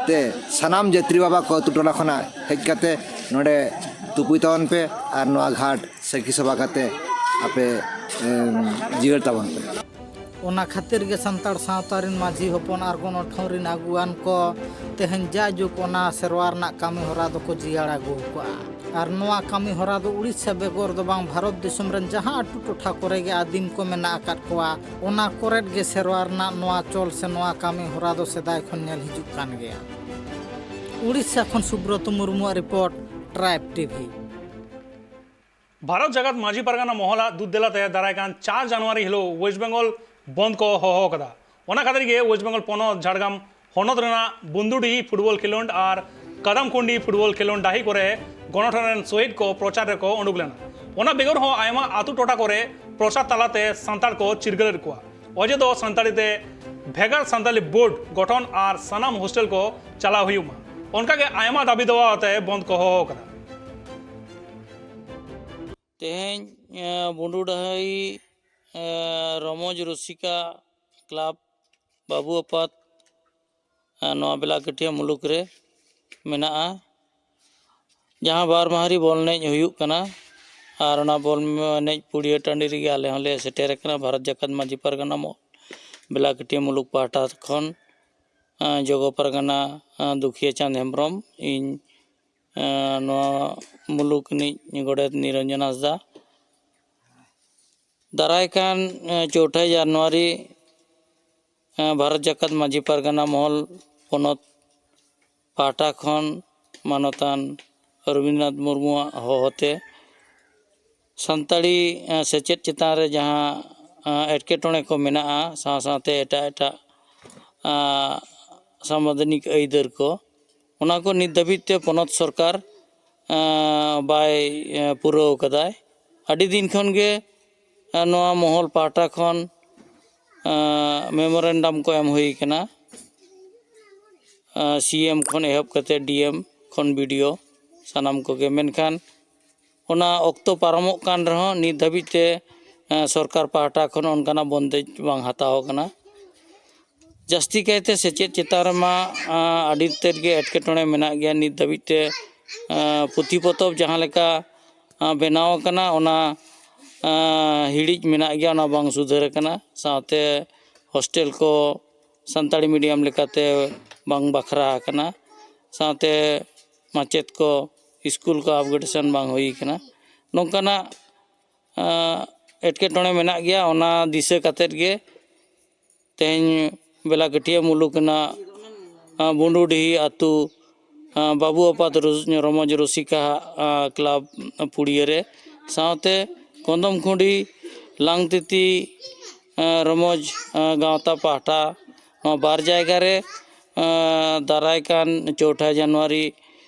ᱛᱮ ᱥᱟᱱᱟᱢ ᱡᱟᱹᱛᱨᱤ ᱵᱟᱵᱟ ᱠᱚ ᱟᱹᱛᱩ ᱴᱚᱞᱟ ᱠᱷᱚᱱᱟᱜ ᱦᱮᱡ ᱠᱟᱛᱮ ᱱᱚᱰᱮ ᱛᱩᱯᱩᱭ ᱛᱟᱵᱚᱱ ᱯᱮ ᱟᱨ ᱱᱚᱣᱟ ᱜᱷᱟᱴ ᱥᱟᱹᱠᱷᱤ ᱥᱚᱵᱷᱟ ᱠᱟᱛᱮ ᱟᱯᱮ ᱡᱤᱭᱟᱹᱲ ᱛᱟᱵᱚᱱ ᱯᱮ᱾ ᱚᱱᱟ ᱠᱷᱟᱹᱛᱤᱨ ᱜᱮ ᱥᱟᱱᱛᱟᱲ ᱥᱟᱶᱛᱟ ᱨᱮᱱ ᱢᱟᱹᱡᱷᱤ ᱦᱚᱯᱚᱱ ᱟᱨ ᱜᱚᱱᱚᱴᱷᱟᱹᱣ ᱨᱮᱱ ᱟᱹᱜᱩᱣᱟᱱ ᱠᱚ ᱛᱮᱦᱮᱧ ᱡᱟᱭᱡᱩᱜᱽ ᱚᱱᱟ ᱥᱮᱨᱣᱟ ᱨᱮᱱᱟᱜ ᱠᱟᱹᱢᱤ ᱦᱚᱨᱟ ᱫᱚᱠᱚ ᱡᱤᱭᱟᱹᱲ ᱟᱹᱜᱩ ᱟᱠᱟᱫᱼᱟ᱾ ᱟᱨ ᱱᱚᱣᱟ ᱠᱟᱹᱢᱤ ᱦᱚᱨᱟ ᱫᱚ ᱩᱲᱤᱥᱥᱟ ᱵᱮᱜᱚᱨ ᱫᱚ ᱵᱟᱝ, ᱵᱷᱟᱨᱚᱛ ᱫᱤᱥᱚᱢ ᱨᱮᱱ ᱡᱟᱦᱟᱸ ᱟᱹᱛᱩ ᱴᱚᱴᱷᱟ ᱠᱚᱨᱮ ᱜᱮ ᱟᱹᱫᱤᱢ ᱠᱚ ᱢᱮᱱᱟᱜ ᱟᱠᱟᱫ ᱠᱚᱣᱟ, ᱚᱱᱟ ᱠᱚᱨᱮᱫ ᱜᱮ ᱥᱮᱨᱣᱟ ᱨᱮᱱᱟᱜ ᱱᱚᱣᱟ ᱪᱚᱞ ᱥᱮ ᱱᱚᱣᱟ ᱠᱟᱹᱢᱤ ᱦᱚᱨᱟ ᱫᱚ ᱥᱮᱫᱟᱭ ᱠᱷᱚᱱ ᱧᱮᱞ ᱦᱤᱡᱩᱜ ᱠᱟᱱ ᱜᱮᱭᱟ᱾ ᱩᱲᱤᱥᱥᱟ ᱠᱷᱚᱱ ᱥᱩᱵᱨᱚᱛ ᱢᱩᱨᱢᱩᱣᱟᱜ report, tribe TV. Bharat Jakat Majhi Pargana ᱢᱚᱦᱚᱞᱟᱜ ᱫᱩᱛ ᱫᱮᱞᱟᱛᱮ ᱫᱟᱨᱟᱭ ᱠᱟᱱ ᱪᱟᱨ ᱡᱟᱱᱩᱣᱟᱨᱤ ᱦᱤᱞᱳᱜ ᱳᱭᱮᱥᱴ ᱵᱮᱝᱜᱚᱞ ᱵᱚᱱᱫ ᱠᱚ ᱦᱚᱦᱚ ᱟᱠᱟᱫᱟ᱾ ᱚᱱᱟ ᱠᱷᱟᱹᱛᱤᱨ ᱜᱮ ᱳᱭᱮᱥᱴ ᱵᱮᱝᱜᱚᱞ ᱯᱚᱱᱚᱛ ᱡᱷᱟᱲᱜᱨᱟᱢ ᱦᱚᱱᱚᱛ ᱨᱮᱱᱟᱜ ᱵᱩᱱᱫᱩᱰᱤᱦᱤ ᱯᱷᱩᱴᱵᱚᱞ ᱠᱷᱮᱞᱳᱰ ᱟᱨ ᱠᱟᱫᱟᱢᱠᱩᱱᱰᱤ ᱯᱷᱩᱴᱵᱚᱞ ᱠᱷᱮᱞᱳᱰ ᱰᱟᱹᱦᱤ ᱠᱚᱨᱮ ᱜᱚᱱᱚᱴᱷᱚᱱ ᱨᱮᱱ ᱥᱚᱦᱤᱫ ᱠᱚ ᱯᱨᱚᱪᱟᱨ ᱨᱮᱠᱚ ᱩᱰᱩᱠ ᱞᱮᱱᱟ᱾ ᱚᱱᱟ ᱵᱮᱜᱚᱨ ᱦᱚᱸ ᱟᱭᱢᱟ ᱟᱹᱛᱩ ᱴᱚᱴᱷᱟ ᱠᱚᱨᱮ ᱯᱨᱚᱪᱟᱨ ᱛᱟᱞᱟᱛᱮ ᱥᱟᱱᱛᱟᱲ ᱠᱚ ᱪᱤᱨᱜᱟᱹᱞᱮᱫ ᱠᱚᱣᱟ᱾ ᱚᱡᱮ ᱫᱚ ᱥᱟᱱᱛᱟᱲᱤ ᱛᱮ ᱵᱷᱮᱜᱟᱨ ᱥᱟᱱᱛᱟᱲᱤ ᱵᱳᱨᱰ ᱜᱚᱴᱷᱚᱱ ᱟᱨ ᱥᱟᱱᱟᱢ ᱦᱳᱥᱴᱮᱞ ᱠᱚ ᱪᱟᱞᱟᱣ ᱦᱩᱭᱩᱜ ᱢᱟ, ᱚᱱᱠᱟᱜᱮ ᱟᱭᱢᱟ ᱫᱟᱹᱵᱤ ᱫᱟᱣᱟ ᱟᱛᱮ ᱵᱚᱱᱫ ᱠᱚ ᱦᱚᱦᱚ ᱟᱠᱟᱫᱟ᱾ ᱛᱮᱦᱮᱧ, ᱮ, ᱵᱩᱸᱰᱩᱰᱟᱹᱦᱤ, ᱮ, ᱨᱚᱢᱚᱡᱽ ᱨᱩᱥᱤᱠᱟ ᱠᱞᱟᱵᱽ ᱵᱟᱹᱵᱩ ᱟᱯᱟᱛ, ᱮ, ᱱᱚᱣᱟ ᱵᱮᱞᱟᱠᱟᱹᱴᱤᱭᱟᱹ ᱢᱩᱞᱩᱠ ᱨᱮ ᱢᱮᱱᱟᱜᱼᱟ᱾ ᱡᱟᱦᱟᱸ ᱵᱟᱨ ᱢᱟᱦᱟᱨᱤ ᱵᱚᱞ ᱮᱱᱮᱡ ᱦᱩᱭᱩᱜ ᱠᱟᱱᱟ, ᱟᱨ ᱚᱱᱟ ᱵᱚᱞ ᱮᱱᱮᱡ ᱯᱩᱲᱤᱭᱟᱹ ᱴᱟᱺᱰᱤ ᱨᱮᱜᱮ ᱟᱞᱮ ᱦᱚᱸᱞᱮ ᱥᱮᱴᱮᱨ ᱟᱠᱟᱱᱟ᱾ ᱵᱷᱟᱨᱚᱛ ᱡᱟᱠᱟᱛ ᱢᱟᱹᱡᱷᱤ ᱯᱟᱨᱜᱟᱱᱟ ᱢᱚ-, ᱵᱮᱞᱟᱠᱟᱹᱴᱤᱭᱟᱹ ᱢᱩᱞᱩᱠ ᱯᱟᱦᱴᱟ ᱠᱷᱚᱱ, ᱮ, ᱡᱚᱜᱚ ᱯᱟᱨᱜᱟᱱᱟ, ᱮ, ᱫᱩᱠᱷᱤᱭᱟᱹ ᱪᱟᱸᱫᱽ ᱦᱮᱢᱵᱨᱚᱢ, ᱤᱧ, ᱮ, ᱱᱚᱣᱟ ᱢᱩᱞᱩᱠ ᱨᱤᱱᱤᱡ ᱜᱚᱰᱮᱛ ᱱᱤᱨᱚᱧᱡᱚᱱ ᱦᱟᱸᱥᱫᱟ᱾ ᱫᱟᱨᱟᱭ ᱠᱟᱱ, ᱮ, ᱪᱳᱣᱴᱷᱟᱭ ᱡᱟᱱᱩᱣᱟᱨᱤ, ᱮ, ᱵᱷᱟᱨᱚᱛ ᱡᱟᱠᱟᱛ ᱢᱟᱹᱡᱷᱤ ᱯᱟᱨᱜᱟᱱᱟ ᱢᱚᱦᱚᱞ ᱯᱚᱱᱚᱛ ᱯᱟᱦᱴᱟ ᱠᱷᱚᱱ ᱢᱟᱱᱚᱛᱟᱱ ᱨᱚᱵᱤᱱᱫᱨᱚᱱᱟᱛᱷ ᱢᱩᱨᱢᱩᱣᱟᱜ ᱦᱚᱦᱚᱛᱮ ᱥᱟᱱᱛᱟᱲᱤ, ᱮ, ᱥᱮᱪᱮᱫ ᱪᱮᱛᱟᱱ ᱨᱮ ᱡᱟᱦᱟᱸ, ᱮ, ᱮᱴᱠᱮᱴᱚᱬᱮ ᱠᱚ ᱢᱮᱱᱟᱜᱼᱟ, ᱥᱟᱶ ᱥᱟᱶᱛᱮ ᱮᱴᱟᱜ ᱮᱴᱟᱜ, ᱮ, ᱥᱟᱢᱵᱤᱫᱷᱟᱱᱤᱠ ᱟᱹᱭᱫᱟᱹᱨ ᱠᱚ, ᱚᱱᱟ ᱠᱚ ᱱᱤᱛ ᱫᱷᱟᱹᱵᱤᱡ ᱛᱮ ᱯᱚᱱᱚᱛ ᱥᱚᱨᱠᱟᱨ, ᱮ, ᱵᱟᱭ, ᱮ, ᱯᱩᱨᱟᱹᱣ ᱠᱟᱫᱟᱭ᱾ ᱟᱹᱰᱤ ᱫᱤᱱ ᱠᱷᱚᱱ ᱜᱮ, ᱮ, ᱱᱚᱣᱟ ᱢᱚᱦᱚᱞ ᱯᱟᱦᱴᱟ ᱠᱷᱚᱱ, ᱮ, ᱢᱮᱢᱳᱨᱮᱱᱰᱟᱢ ᱠᱚ ᱮᱢ ᱦᱩᱭ ᱠᱟᱱᱟ, ᱮ, ᱥᱤ ᱮᱢ ᱠᱷᱚᱱ ᱮᱦᱚᱵ ᱠᱟᱛᱮ ᱰᱤ ᱮᱢ ᱠᱷᱚᱱ ᱵᱤ ᱰᱤ ᱳ ᱥᱟᱱᱟᱢ ᱠᱚᱜᱮ, ᱢᱮᱱᱠᱷᱟᱱ ᱚᱱᱟ ᱚᱠᱛᱚ ᱯᱟᱨᱚᱢᱚᱜ ᱠᱟᱱ ᱨᱮᱦᱚᱸ ᱱᱤᱛ ᱫᱷᱟᱹᱵᱤᱡ ᱛᱮ, ᱮ, ᱥᱚᱨᱠᱟᱨ ᱯᱟᱦᱴᱟ ᱠᱷᱚᱱ ᱚᱱᱠᱟᱱᱟᱜ ᱵᱚᱱᱫᱮᱡ ᱵᱟᱝ ᱦᱟᱛᱟᱣ ᱟᱠᱟᱱᱟ᱾ ᱡᱟᱹᱥᱛᱤ ᱠᱟᱭᱛᱮ ᱥᱮᱪᱮᱫ ᱪᱮᱛᱟᱱ ᱨᱮᱢᱟ, ᱟ, ᱟᱹᱰᱤ ᱛᱮᱫ ᱜᱮ ᱮᱴᱠᱮᱴᱚᱬᱮ ᱢᱮᱱᱟᱜ ᱜᱮᱭᱟ᱾ ᱱᱤᱛ ᱫᱷᱟᱹᱵᱤᱡ ᱛᱮ, ᱟ, ᱯᱩᱛᱷᱤ ᱯᱚᱛᱚᱵ ᱡᱟᱦᱟᱸ ᱞᱮᱠᱟ, ᱟ, ᱵᱮᱱᱟᱣ ᱟᱠᱟᱱᱟ, ᱚᱱᱟ, ᱟᱸ, ᱦᱤᱲᱤᱡ ᱢᱮᱱᱟᱜ ᱜᱮᱭᱟ, ᱚᱱᱟ ᱵᱟᱝ ᱥᱩᱫᱷᱟᱹᱨ ᱟᱠᱟᱱᱟ᱾ ᱥᱟᱶᱛᱮ ᱦᱳᱥᱴᱮᱞ ᱠᱚ ᱥᱟᱱᱛᱟᱲᱤ ᱢᱤᱰᱤᱭᱟᱢ ᱞᱮᱠᱟᱛᱮ ᱵᱟᱝ ᱵᱟᱠᱷᱨᱟ ᱟᱠᱟᱱᱟ᱾ ᱥᱟᱶᱛᱮ ᱢᱟᱪᱮᱫ ᱠᱚ, ᱥᱠᱩᱞ ᱠᱚ ᱟᱯᱜᱨᱮᱰᱮᱥᱚᱱ ᱵᱟᱝ ᱦᱩᱭ ᱟᱠᱟᱱᱟ᱾ ᱱᱚᱝᱠᱟᱱᱟᱜ, ᱟᱸ, ᱮᱴᱠᱮᱴᱚᱬᱮ ᱢᱮᱱᱟᱜ ᱜᱮᱭᱟ᱾ ᱚᱱᱟ ᱫᱤᱥᱟᱹ ᱠᱟᱛᱮᱫ ᱜᱮ ᱛᱮᱦᱮᱧ ᱵᱮᱞᱟᱠᱟᱹᱴᱷᱤᱭᱟᱹ ᱢᱩᱞᱩᱠ ᱨᱮᱱᱟᱜ, ᱟᱸ, ᱵᱩᱸᱰᱩᱰᱤᱦᱤ ᱟᱹᱛᱩ, ᱟᱸ, ᱵᱟᱹᱵᱩ ᱟᱯᱟᱛ ᱨᱚᱡ-, ᱨᱚᱢᱚᱡᱽ ᱨᱩᱥᱤᱠᱟ, ᱟᱸ, ᱠᱞᱟᱵᱽ ᱯᱩᱲᱤᱭᱟᱹ ᱨᱮ, ᱥᱟᱶᱛᱮ ᱠᱚᱸᱫᱚᱢᱠᱷᱩᱸᱰᱤ ᱞᱟᱝᱛᱤᱛᱤ, ᱟᱸ, ᱨᱚᱢᱚᱡᱽ, ᱟᱸ, ᱜᱟᱶᱛᱟ ᱯᱟᱦᱴᱟ ᱱᱚᱣᱟ ᱵᱟᱨ ᱡᱟᱭᱜᱟ ᱨᱮ, ᱟᱸ, ᱫᱟᱨᱟᱭ ᱠᱟᱱ ᱪᱳᱣᱴᱷᱟ ᱡᱟᱱᱩᱣᱟᱨᱤ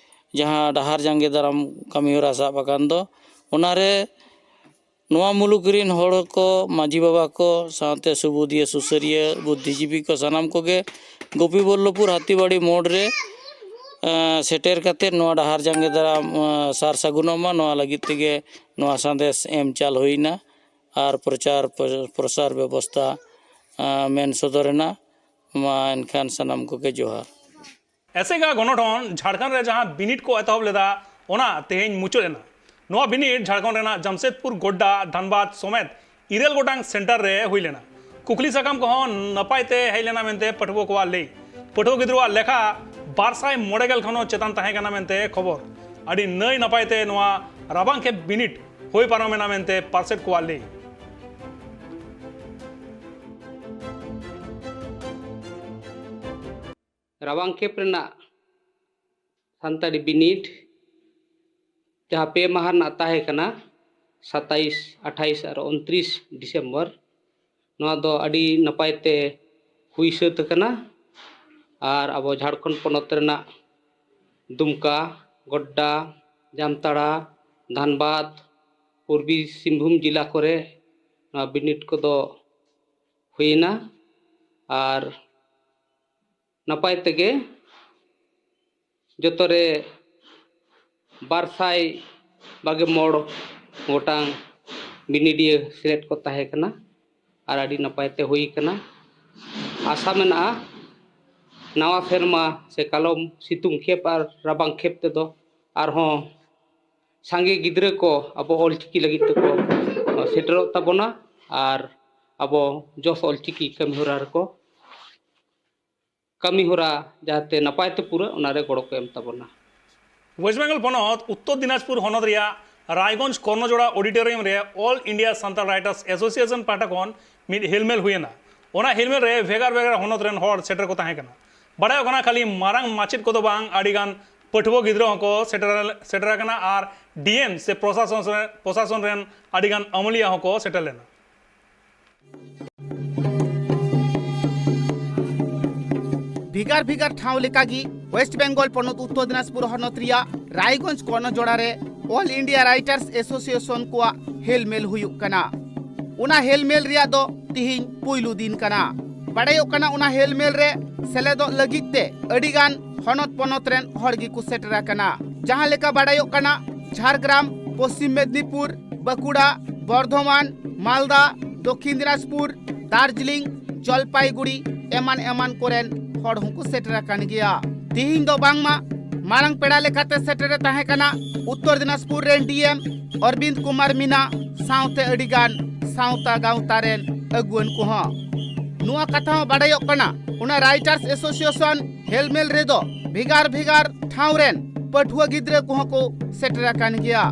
ᱡᱟᱦᱟᱸ ᱰᱟᱦᱟᱨ ᱡᱟᱸᱜᱮ ᱫᱟᱨᱟᱢ ᱠᱟᱹᱢᱤᱦᱚᱨᱟ ᱥᱟᱵ ᱟᱠᱟᱱ ᱫᱚ, ᱚᱱᱟᱨᱮ ᱱᱚᱣᱟ ᱢᱩᱞᱩᱠ ᱨᱤᱱ ᱦᱚᱲ ᱠᱚ, ᱢᱟᱹᱡᱷᱤ ᱵᱟᱵᱟ ᱠᱚ, ᱥᱟᱶᱛᱮ ᱥᱩᱵᱩᱫᱤᱭᱟᱹ, ᱥᱩᱥᱟᱹᱨᱤᱭᱟᱹ, ᱵᱩᱫᱽᱫᱷᱤᱡᱤᱵᱤ ᱠᱚ ᱥᱟᱱᱟᱢ ᱠᱚᱜᱮ ᱜᱳᱯᱤᱵᱚᱞᱞᱚᱵᱷᱯᱩᱨ ᱦᱟᱹᱛᱤᱵᱟᱲᱤ ᱢᱳᱲ ᱨᱮ, ᱮᱸ, ᱥᱮᱴᱮᱨ ᱠᱟᱛᱮᱫ ᱱᱚᱣᱟ ᱰᱟᱦᱟᱨ ᱡᱟᱸᱜᱮ ᱫᱟᱨᱟᱢ, ᱮᱸ, ᱥᱟᱨ ᱥᱟᱹᱜᱩᱱᱚᱜ ᱢᱟ, ᱱᱚᱣᱟ ᱞᱟᱹᱜᱤᱫ ᱛᱮᱜᱮ ᱱᱚᱣᱟ ᱥᱟᱸᱫᱮᱥ ᱮᱢ ᱪᱟᱞ ᱦᱩᱭᱱᱟ ᱟᱨ ᱯᱨᱚᱪᱟᱨ ᱯᱨᱚᱥᱟᱨ ᱵᱮᱵᱚᱥᱛᱷᱟ, ᱮᱸ, ᱢᱮᱱ ᱥᱚᱫᱚᱨ ᱮᱱᱟ᱾ ᱢᱟ ᱮᱱᱠᱷᱟᱱ ᱥᱟᱱᱟᱢ ᱠᱚᱜᱮ ᱡᱚᱦᱟᱨ᱾ ᱮᱥᱮᱜᱟ ᱜᱚᱱᱚᱴᱷᱚᱱ ᱡᱷᱟᱲᱠᱷᱚᱸᱰ ᱨᱮ ᱡᱟᱦᱟᱸ ᱵᱤᱱᱤᱰ ᱠᱚ ᱮᱛᱚᱦᱚᱵ ᱞᱮᱫᱟ, ᱚᱱᱟ ᱛᱮᱦᱮᱧ ᱢᱩᱪᱟᱹᱫ ᱮᱱᱟ᱾ ᱱᱚᱣᱟ ᱵᱤᱱᱤᱰ ᱡᱷᱟᱲᱠᱷᱚᱸᱰ ᱨᱮᱱᱟᱜ ᱡᱟᱢᱥᱮᱫᱽᱯᱩᱨ, ᱜᱳᱰᱰᱟ, ᱫᱷᱟᱱᱵᱟᱫᱽ ᱥᱚᱢᱮᱛ ᱤᱨᱟᱹᱞ ᱜᱚᱴᱟᱝ ᱥᱮᱱᱴᱟᱨ ᱨᱮ ᱦᱩᱭ ᱞᱮᱱᱟ᱾ ᱠᱩᱠᱞᱤ ᱥᱟᱠᱟᱢ ᱠᱚᱦᱚᱸ ᱱᱟᱯᱟᱭ ᱛᱮ ᱦᱮᱡ ᱞᱮᱱᱟ ᱢᱮᱱᱛᱮ ᱯᱟᱹᱴᱷᱩᱣᱟᱹ ᱠᱚᱣᱟᱜ ᱞᱟᱹᱭ᱾ ᱯᱟᱹᱴᱷᱩᱣᱟᱹ ᱜᱤᱫᱽᱨᱟᱹᱣᱟᱜ ᱞᱮᱠᱷᱟ ᱵᱟᱨ ᱥᱟᱭ ᱢᱚᱬᱮ ᱜᱮᱞ ᱠᱷᱚᱱ ᱦᱚᱸ ᱪᱮᱛᱟᱱ ᱛᱟᱦᱮᱸ ᱠᱟᱱᱟ ᱢᱮᱱᱛᱮ ᱠᱷᱚᱵᱚᱨ᱾ ᱟᱹᱰᱤ ᱱᱟᱹᱭ ᱱᱟᱯᱟᱭ ᱛᱮ ᱱᱚᱣᱟ ᱨᱟᱵᱟᱝ ᱠᱷᱮᱯ ᱵᱤᱱᱤᱰ ᱦᱩᱭ ᱯᱟᱨᱚᱢ ᱮᱱᱟ ᱢᱮᱱᱛᱮ ᱯᱟᱨᱥᱮᱛ ᱠᱚᱣᱟᱜ ᱞᱟᱹᱭ᱾ ᱨᱟᱵᱟᱝ ᱠᱷᱮᱯ ᱨᱮᱱᱟᱜ ᱥᱟᱱᱛᱟᱲᱤ ᱵᱤᱱᱤᱰ, ᱡᱟᱦᱟᱸ ᱯᱮ ᱢᱟᱦᱟ ᱨᱮᱱᱟᱜ ᱛᱟᱦᱮᱸ ᱠᱟᱱᱟ, ᱥᱟᱛᱟᱭᱤᱥ, ᱟᱴᱷᱟᱭᱤᱥ ᱟᱨ ᱩᱱᱛᱨᱤᱥ ᱰᱤᱥᱮᱢᱵᱚᱨ, ᱱᱚᱣᱟ ᱫᱚ ᱟᱹᱰᱤ ᱱᱟᱯᱟᱭ ᱛᱮ ᱦᱩᱭ ᱥᱟᱹᱛ ᱟᱠᱟᱱᱟ᱾ ᱟᱨ ᱟᱵᱚ ᱡᱷᱟᱲᱠᱷᱚᱸᱰ ᱯᱚᱱᱚᱛ ᱨᱮᱱᱟᱜ ᱫᱩᱢᱠᱟ, ᱜᱳᱰᱰᱟ, ᱡᱟᱢᱛᱟᱲᱟ, ᱫᱷᱟᱱᱵᱟᱫᱽ, ᱯᱩᱨᱵᱤ ᱥᱤᱝᱵᱷᱩᱢ ᱡᱮᱞᱟ ᱠᱚᱨᱮ ᱱᱚᱣᱟ ᱵᱤᱱᱤᱰ ᱠᱚᱫᱚ ᱦᱩᱭᱮᱱᱟ᱾ ᱟᱨ ᱱᱟᱯᱟᱭ ᱛᱮᱜᱮ ᱡᱚᱛᱚ ᱨᱮ ᱵᱟᱨ ᱥᱟᱭ ᱵᱟᱜᱮ ᱢᱚᱬ ᱜᱚᱴᱟᱝ ᱵᱤᱱᱤᱰᱤᱭᱟᱹ ᱥᱮᱞᱮᱫ ᱠᱚ ᱛᱟᱦᱮᱸ ᱠᱟᱱᱟ ᱟᱨ ᱟᱹᱰᱤ ᱱᱟᱯᱟᱭ ᱛᱮ ᱦᱩᱭ ᱠᱟᱱᱟ᱾ ᱟᱥᱟ ᱢᱮᱱᱟᱜᱼᱟ, ᱱᱟᱣᱟ ᱥᱮᱨᱢᱟ ᱥᱮ ᱠᱟᱞᱚᱢ ᱥᱤᱛᱩᱝ ᱠᱷᱮᱯ ᱟᱨ ᱨᱟᱵᱟᱝ ᱠᱷᱮᱯ ᱛᱮᱫᱚ ᱟᱨᱦᱚᱸ ᱥᱟᱸᱜᱮ ᱜᱤᱫᱽᱨᱟᱹ ᱠᱚ ᱟᱵᱚ ᱚᱞᱪᱤᱠᱤ ᱞᱟᱹᱜᱤᱫ ᱛᱮᱠᱚ ᱥᱮᱴᱮᱨᱚᱜ ᱛᱟᱵᱚᱱᱟ ᱟᱨ ᱟᱵᱚ ᱡᱚᱥ ᱚᱞᱪᱤᱠᱤ ᱠᱟᱹᱢᱤ ᱦᱚᱨᱟ ᱨᱮᱠᱚ ᱠᱟᱹᱢᱤ ᱦᱚᱨᱟ ᱡᱟᱦᱟᱸᱛᱮ ᱱᱟᱯᱟᱭ ᱛᱮ ᱯᱩᱨᱟᱹᱜ, ᱚᱱᱟᱨᱮ ᱜᱚᱲᱚ ᱠᱚ ᱮᱢ ᱛᱟᱵᱚᱱᱟ᱾ ᱣᱮᱥᱴ ᱵᱮᱝᱜᱚᱞ ᱯᱚᱱᱚᱛ ᱩᱛᱛᱚᱨ ᱫᱤᱱᱟᱡᱽᱯᱩᱨ ᱦᱚᱱᱚᱛ ᱨᱮᱭᱟᱜ ᱨᱟᱭᱜᱚᱸᱡᱽ ᱠᱚᱨᱱᱚᱡᱳᱲᱟ ᱚᱰᱤᱴᱳᱨᱤᱭᱟᱢ ᱨᱮ all India Santal writers association ᱯᱟᱦᱴᱟ ᱠᱷᱚᱱ ᱢᱤᱫ ᱦᱮᱞᱢᱮᱞ ᱦᱩᱭᱮᱱᱟ᱾ ᱚᱱᱟ ᱦᱮᱞᱢᱮᱞ ᱨᱮ ᱵᱷᱮᱜᱟᱨ ᱵᱷᱮᱜᱟᱨ ᱦᱚᱱᱚᱛ ᱨᱮᱱ ᱦᱚᱲ ᱥᱮᱴᱮᱨ ᱠᱚ ᱛᱟᱦᱮᱸ ᱠᱟᱱᱟ᱾ ᱵᱟᱲᱟᱭᱚᱜ ᱠᱟᱱᱟ, ᱠᱷᱟᱹᱞᱤ ᱢᱟᱨᱟᱝ ᱢᱟᱪᱮᱫ ᱠᱚᱫᱚ ᱵᱟᱝ, ᱟᱹᱰᱤ ᱜᱟᱱ ᱯᱟᱹᱴᱷᱩᱣᱟᱹ ᱜᱤᱫᱽᱨᱟᱹ ᱦᱚᱸᱠᱚ ᱥᱮᱴᱮᱨ, ᱥᱮᱴᱮᱨ ᱟᱠᱟᱱᱟ ᱟᱨ ᱰᱤ ᱮᱢ ᱥᱮ ᱯᱨᱚᱥᱟᱥᱚᱱ ᱨᱮ, ᱯᱨᱚᱥᱟᱥᱚᱱ ᱨᱮᱱ ᱟᱹᱰᱤ ᱜᱟᱱ ᱟᱹᱢᱟᱹᱞᱤᱭᱟᱹ ᱦᱚᱸᱠᱚ ᱥᱮᱴᱮᱨ ᱞᱮᱱᱟ᱾ ᱵᱷᱮᱜᱟᱨ ᱵᱷᱮᱜᱟᱨ ᱴᱷᱟᱶ ᱞᱮᱠᱟᱜᱮ ᱳᱭᱮᱥᱴ ᱵᱮᱝᱜᱚᱞ ᱯᱚᱱᱚᱛ ᱩᱛᱛᱚᱨ ᱫᱤᱱᱟᱡᱽᱯᱩᱨ ᱦᱚᱱᱚᱛ ᱨᱮᱭᱟᱜ ᱨᱟᱭᱜᱚᱸᱡᱽ ᱠᱚᱨᱱᱚᱡᱳᱲᱟ ᱨᱮ ᱚᱞ ᱤᱱᱰᱤᱭᱟ ᱨᱟᱭᱴᱟᱨᱥ ᱮᱥᱳᱥᱤᱭᱮᱥᱚᱱ ᱠᱚᱣᱟᱜ ᱦᱮᱞᱢᱮᱞ ᱦᱩᱭᱩᱜ ᱠᱟᱱᱟ᱾ ᱚᱱᱟ ᱦᱮᱞᱢᱮᱞ ᱨᱮᱭᱟᱜ ᱫᱚ ᱛᱤᱦᱤᱧ ᱯᱩᱭᱞᱩ ᱫᱤᱱ ᱠᱟᱱᱟ᱾ ᱵᱟᱰᱟᱭᱚᱜ ᱠᱟᱱᱟ, ᱚᱱᱟ ᱦᱮᱞᱢᱮᱞ ᱨᱮ ᱥᱮᱞᱮᱫᱚᱜ ᱞᱟᱹᱜᱤᱫ ᱛᱮ ᱟᱹᱰᱤ ᱜᱟᱱ ᱦᱚᱱᱚᱛ ᱯᱚᱱᱚᱛ ᱨᱮᱱ ᱦᱚᱲ ᱜᱮᱠᱚ ᱥᱮᱴᱮᱨ ᱟᱠᱟᱱᱟ᱾ ᱡᱟᱦᱟᱸ ᱞᱮᱠᱟ ᱵᱟᱰᱟᱭᱚᱜ ᱠᱟᱱᱟ, ᱡᱷᱟᱲᱜᱨᱟᱢ, ᱯᱚᱥᱪᱤᱢ ᱢᱮᱫᱽᱱᱤᱯᱩᱨ, ᱵᱟᱸᱠᱩᱲᱟ, ᱵᱚᱨᱫᱷᱚᱢᱟᱱ, ᱢᱟᱞᱫᱟ, ᱫᱚᱠᱠᱷᱤᱱ ᱫᱤᱱᱟᱡᱽᱯᱩᱨ, ᱫᱟᱨᱡᱤᱞᱤᱝ, ᱡᱚᱞᱯᱟᱭᱜᱩᱲᱤ ᱮᱢᱟᱱ ᱮᱢᱟᱱ ᱠᱚᱨᱮᱱ ᱦᱚᱲ ᱦᱚᱸᱠᱚ ᱥᱮᱴᱮᱨ ᱟᱠᱟᱱ ᱜᱮᱭᱟ᱾ ᱛᱤᱦᱤᱧ ᱫᱚ ᱵᱟᱝᱢᱟ ᱢᱟᱨᱟᱝ ᱯᱮᱲᱟ ᱞᱮᱠᱟᱛᱮ ᱥᱮᱴᱮᱨᱮ ᱛᱟᱦᱮᱸ ᱠᱟᱱᱟ ᱩᱛᱛᱚᱨ ᱫᱤᱱᱟᱡᱽᱯᱩᱨ ᱨᱮᱱ ᱰᱤ ᱮᱢ ᱚᱨᱵᱤᱱᱫ ᱠᱩᱢᱟᱨ ᱢᱤᱱᱟ ᱥᱟᱶᱛᱮ ᱟᱹᱰᱤ ᱜᱟᱱ ᱥᱟᱶᱛᱟ ᱜᱟᱶᱛᱟ ᱨᱮᱱ ᱟᱹᱜᱩᱣᱟᱹᱱ ᱠᱚᱦᱚᱸ᱾ ᱱᱚᱣᱟ ᱠᱟᱛᱷᱟ ᱦᱚᱸ ᱵᱟᱰᱟᱭᱚᱜ ᱠᱟᱱᱟ, ᱚᱱᱟ ᱨᱟᱭᱴᱟᱨᱥ ᱮᱥᱳᱥᱤᱭᱮᱥᱚᱱ ᱦᱮᱞᱢᱮᱞ ᱨᱮᱫᱚ ᱵᱷᱮᱜᱟᱨ ᱵᱷᱮᱜᱟᱨ ᱴᱷᱟᱶ ᱨᱮᱱ ᱯᱟᱹᱴᱷᱩᱣᱟᱹ ᱜᱤᱫᱽᱨᱟᱹ ᱠᱚᱦᱚᱸ ᱠᱚ ᱥᱮᱴᱮᱨ ᱟᱠᱟᱱ ᱜᱮᱭᱟ᱾